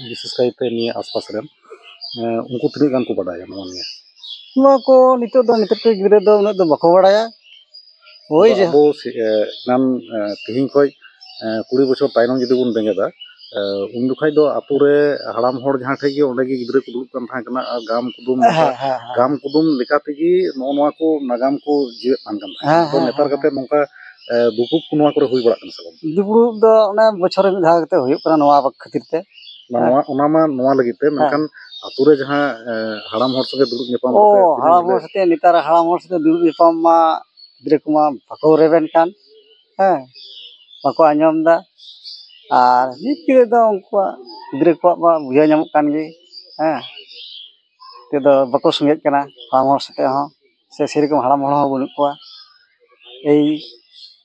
ᱵᱤᱥᱮᱥ ᱠᱟᱭᱛᱮ ᱱᱤᱭᱟᱹ ᱟᱥᱯᱟᱥ ᱨᱮᱱ, ᱮ, ᱩᱱᱠᱩ ᱛᱤᱱᱟᱹᱜ ᱜᱟᱱ ᱠᱚ ᱵᱟᱰᱟᱭᱟ ᱱᱚᱣᱟ ᱱᱤᱭᱮ? ᱱᱚᱣᱟ ᱠᱚ ᱱᱤᱛᱚᱜ ᱫᱚ, ᱱᱤᱛᱚᱜ ᱠᱚ ᱜᱤᱫᱽᱨᱟᱹ ᱫᱚ ᱩᱱᱟᱹᱜ ᱫᱚ ᱵᱟᱠᱚ ᱵᱟᱲᱟᱭᱟ᱾ ᱳᱭ ᱟᱫᱚ ᱡᱮ ᱟᱵᱚ ᱥᱮ-, ᱮ, ᱮᱱᱟᱱ, ᱮ, ᱛᱤᱦᱤᱧ ᱠᱷᱚᱡ, ᱮ, ᱠᱩᱲᱤ ᱵᱚᱪᱷᱚᱨ ᱛᱟᱭᱱᱚᱢ ᱡᱩᱫᱤ ᱵᱚᱱ ᱵᱮᱸᱜᱮᱫᱟ, ᱮ, ᱩᱱ ᱡᱚᱠᱷᱟᱡ ᱫᱚ ᱟᱛᱳ ᱨᱮ ᱦᱟᱲᱟᱢ ᱦᱚᱲ ᱡᱟᱦᱟᱸ ᱴᱷᱮᱡ ᱜᱮ, ᱚᱸᱰᱮ ᱜᱮ ᱜᱤᱫᱽᱨᱟᱹ ᱠᱚ ᱫᱩᱲᱩᱵ ᱠᱟᱱ ᱛᱟᱦᱮᱸ ᱠᱟᱱᱟ ᱟᱨ ᱜᱟᱢ ᱠᱩᱫᱩᱢ ᱞᱮᱠᱟ, ᱦᱮᱸ, ᱦᱮᱸ, ᱦᱮᱸ᱾ ᱜᱟᱢ ᱠᱩᱫᱩᱢ ᱞᱮᱠᱟ ᱛᱮᱜᱮ ᱱᱚᱜᱼᱚ ᱱᱚᱣᱟ ᱠᱚ ᱱᱟᱜᱟᱢ ᱠᱚ ᱡᱤᱣᱮᱫ ᱠᱟᱱ, ᱠᱟᱱ ᱛᱟᱦᱮᱸ᱾ ᱦᱮᱸ, ᱟᱫᱚ ᱦᱮᱸ, ᱱᱮᱛᱟᱨ ᱦᱮᱸ, ᱠᱟᱛᱮ ᱦᱮᱸ᱾ ᱱᱚᱝᱠᱟ, ᱮ, ᱫᱩᱯᱲᱩᱵ ᱠᱚ ᱱᱚᱣᱟ ᱠᱚᱨᱮ ᱦᱩᱭ ᱵᱟᱲᱟᱜ ᱠᱟᱱᱟ ᱥᱮ ᱵᱟᱝ? ᱫᱩᱯᱲᱩᱵ ᱫᱚ ᱚᱱᱮ ᱵᱚᱪᱷᱚᱨ ᱨᱮ ᱢᱤᱫ ᱫᱷᱟᱣ ᱠᱟᱛᱮ ᱦᱩᱭᱩᱜ ᱠᱟᱱᱟ ᱱᱚᱣᱟ ᱠᱷᱟᱹᱛᱤᱨ ᱛᱮ᱾ ᱵᱟ, ᱦᱮᱸ᱾ ᱱᱚᱣᱟ, ᱚᱱᱟ ᱢᱟ ᱱᱚᱣᱟ ᱞᱟᱹᱜᱤᱫ ᱛᱮ, ᱦᱮᱸ᱾ ᱢᱮᱱᱠᱷᱟᱱ ᱟᱛᱳ ᱨᱮ ᱡᱟᱦᱟᱸ, ᱮ, ᱦᱟᱲᱟᱢ ᱦᱚᱲ ᱥᱚᱸᱜᱮ ᱫᱩᱲᱩᱵ ᱧᱟᱯᱟᱢ ᱚ, ᱠᱟᱛᱮ ᱛᱤᱱᱟᱹᱜ ᱦᱟᱲᱟᱢ ᱦᱚᱲ ᱜᱤᱫᱽᱨᱟᱹ ᱥᱟᱛᱮ, ᱱᱮᱛᱟᱨ ᱦᱟᱲᱟᱢ ᱦᱚᱲ ᱥᱟᱛᱮ ᱫᱩᱲᱩᱵ ᱧᱟᱯᱟᱢ ᱢᱟ ᱜᱤᱫᱽᱨᱟᱹ ᱠᱚᱢᱟ ᱵᱟᱠᱚ ᱨᱮᱵᱮᱱ ᱠᱟᱱ, ᱦᱮᱸ, ᱵᱟᱠᱚ ᱟᱸᱡᱚᱢ ᱮᱫᱟ᱾ ᱟᱨ ᱱᱤᱛ ᱜᱤᱫᱽᱨᱟᱹ ᱫᱚ ᱩᱱᱠᱩᱣᱟᱜ, ᱜᱤᱫᱽᱨᱟᱹ ᱠᱚᱣᱟᱜ ᱢᱟ ᱵᱩᱡᱷᱟᱹᱣ ᱧᱟᱢᱚᱜ ᱠᱟᱱ ᱜᱮ, ᱦᱮᱸ, ᱱᱤᱛᱚᱜ ᱫᱚ ᱵᱟᱠᱚ ᱥᱚᱸᱜᱮᱜ ᱠᱟᱱᱟ ᱦᱟᱲᱟᱢ ᱦᱚᱲ ᱥᱟᱛᱮ ᱦᱚᱸ, ᱥᱮ ᱥᱮᱨᱚᱠᱚᱢ ᱦᱟᱲᱟᱢ ᱦᱚᱲ ᱦᱚᱸ ᱵᱟᱹᱱᱩᱜ ᱠᱚᱣᱟ᱾ ᱮᱭ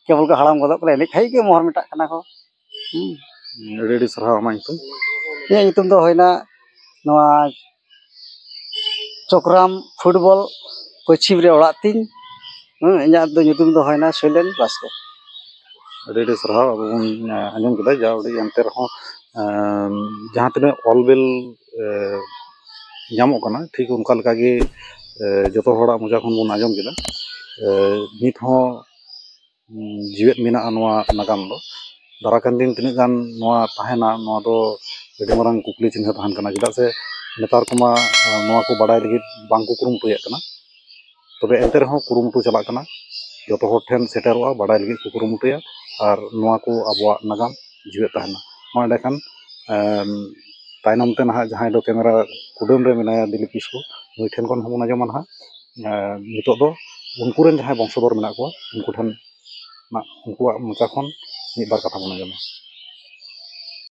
ᱠᱮᱵᱚᱞ ᱠᱚ ᱦᱟᱲᱟᱢ ᱜᱚᱫᱚᱜ ᱠᱟᱱᱟ, ᱮᱱᱮᱡ ᱠᱷᱟᱡ ᱜᱮ ᱢᱚᱦᱚᱨ ᱢᱮᱴᱟᱜ ᱠᱟᱱᱟ ᱠᱚ᱾ ᱦᱩᱸ᱾ ᱟᱹᱰᱤ ᱟᱹᱰᱤ ᱥᱟᱨᱦᱟᱣ᱾ ᱟᱢᱟᱜ ᱧᱩᱛᱩᱢ? ᱤᱧᱟᱹᱜ ᱧᱩᱛᱩᱢ ᱫᱚ ᱦᱩᱭᱱᱟ ᱱᱚᱣᱟ ᱪᱚᱠᱨᱟᱢ ᱯᱷᱩᱴᱵᱚᱞ ᱯᱚᱪᱷᱤᱢ ᱨᱮ ᱚᱲᱟᱜ ᱛᱤᱧ᱾ ᱦᱮᱸ, ᱤᱧᱟᱹᱜ ᱫᱚ ᱧᱩᱛᱩᱢ ᱫᱚ ᱦᱩᱭᱱᱟ ᱥᱚᱭᱞᱮᱱ ᱵᱟᱥᱠᱮ᱾ ᱟᱹᱰᱤ ᱟᱹᱰᱤ ᱥᱟᱨᱦᱟᱣ᱾ ᱟᱵᱚ ᱵᱚᱱ, ᱮ, ᱟᱸᱡᱚᱢ ᱠᱮᱫᱟ ᱡᱟ ᱩᱰᱤᱡ, ᱮᱱᱛᱮ ᱨᱮᱦᱚᱸ, ᱮ, ᱡᱟᱦᱟᱸ ᱛᱤᱱᱟᱹᱜ ᱚᱞ ᱵᱤᱞ, ᱮ, ᱧᱟᱢᱚᱜ ᱠᱟᱱᱟ, ᱴᱷᱤᱠ ᱚᱱᱠᱟ ᱞᱮᱠᱟᱜᱮ, ᱮ, ᱡᱚᱛᱚ ᱦᱚᱲᱟᱜ ᱢᱚᱪᱟ ᱠᱷᱚᱱ ᱵᱚᱱ ᱟᱸᱡᱚᱢ ᱠᱮᱫᱟ᱾ ᱮ, ᱱᱤᱛ ᱦᱚᱸ ᱩᱸ, ᱡᱤᱣᱮᱫ ᱢᱮᱱᱟᱜᱼᱟ ᱱᱚᱣᱟ ᱱᱟᱜᱟᱢ ᱫᱚ᱾ ᱫᱟᱨᱟᱭ ᱠᱟᱱ ᱫᱤᱱ ᱛᱤᱱᱟᱹᱜ ᱜᱟᱱ ᱱᱚᱣᱟ ᱛᱟᱦᱮᱱᱟ, ᱱᱚᱣᱟ ᱫᱚ ᱟᱹᱰᱤ ᱢᱟᱨᱟᱝ ᱠᱩᱠᱞᱤ ᱪᱤᱱᱦᱟᱹ ᱛᱟᱦᱮᱱ ᱠᱟᱱᱟ᱾ ᱪᱮᱫᱟᱜ ᱥᱮ ᱱᱮᱛᱟᱨ ᱠᱚᱢᱟ, ᱟᱸ, ᱱᱚᱣᱟ ᱠᱚ ᱵᱟᱰᱟᱭ ᱞᱟᱹᱜᱤᱫ ᱵᱟᱝ ᱠᱚ ᱠᱩᱨᱩᱢᱩᱴᱩᱭᱮᱫ ᱠᱟᱱᱟ᱾ ᱛᱚᱵᱮ ᱮᱱᱛᱮ ᱨᱮᱦᱚᱸ ᱠᱩᱨᱩᱢᱩᱴᱩ ᱪᱟᱞᱟᱜ ᱠᱟᱱᱟ, ᱡᱚᱛᱚ ᱦᱚᱲ ᱴᱷᱮᱱ ᱥᱮᱴᱮᱨᱚᱜᱼᱟ, ᱵᱟᱰᱟᱭ ᱞᱟᱹᱜᱤᱫ ᱠᱚ ᱠᱩᱨᱩᱢᱩᱴᱩᱭᱟ, ᱟᱨ ᱱᱚᱣᱟ ᱠᱚ ᱟᱵᱚᱣᱟᱜ ᱱᱟᱜᱟᱢ ᱡᱤᱣᱮᱫ ᱛᱟᱦᱮᱱᱟ᱾ ᱢᱟ ᱮᱸᱰᱮᱠᱷᱟᱱ, ᱮᱢ, ᱛᱟᱭᱱᱚᱢ ᱛᱮ ᱱᱟᱦᱟᱜ ᱡᱟᱦᱟᱸᱭ ᱫᱚ ᱠᱮᱢᱮᱨᱟ ᱠᱩᱰᱟᱹᱢ ᱨᱮ ᱢᱮᱱᱟᱭᱟ ᱫᱤᱞᱤᱯ ᱠᱤᱥᱠᱩ, ᱱᱩᱭ ᱴᱷᱮᱱ ᱠᱷᱚᱱ ᱦᱚᱸᱵᱚᱱ ᱟᱸᱡᱚᱢᱟ ᱱᱟᱦᱟᱜ᱾ ᱮ, ᱱᱤᱛᱚᱜ ᱫᱚ ᱩᱱᱠᱩ ᱨᱮᱱ ᱡᱟᱦᱟᱸᱭ ᱵᱚᱝᱥᱚᱫᱷᱚᱨ ᱢᱮᱱᱟᱜ ᱠᱚᱣᱟ, ᱩᱱᱠᱩ ᱴᱷᱮᱱ ᱱᱟᱜ, ᱩᱱᱠᱩᱣᱟᱜ ᱢᱚᱪᱟ ᱠᱷᱚᱱ ᱢᱤᱫ ᱵᱟᱨ ᱠᱟᱛᱷᱟ ᱵᱚᱱ ᱟᱸᱡᱚᱢᱟ᱾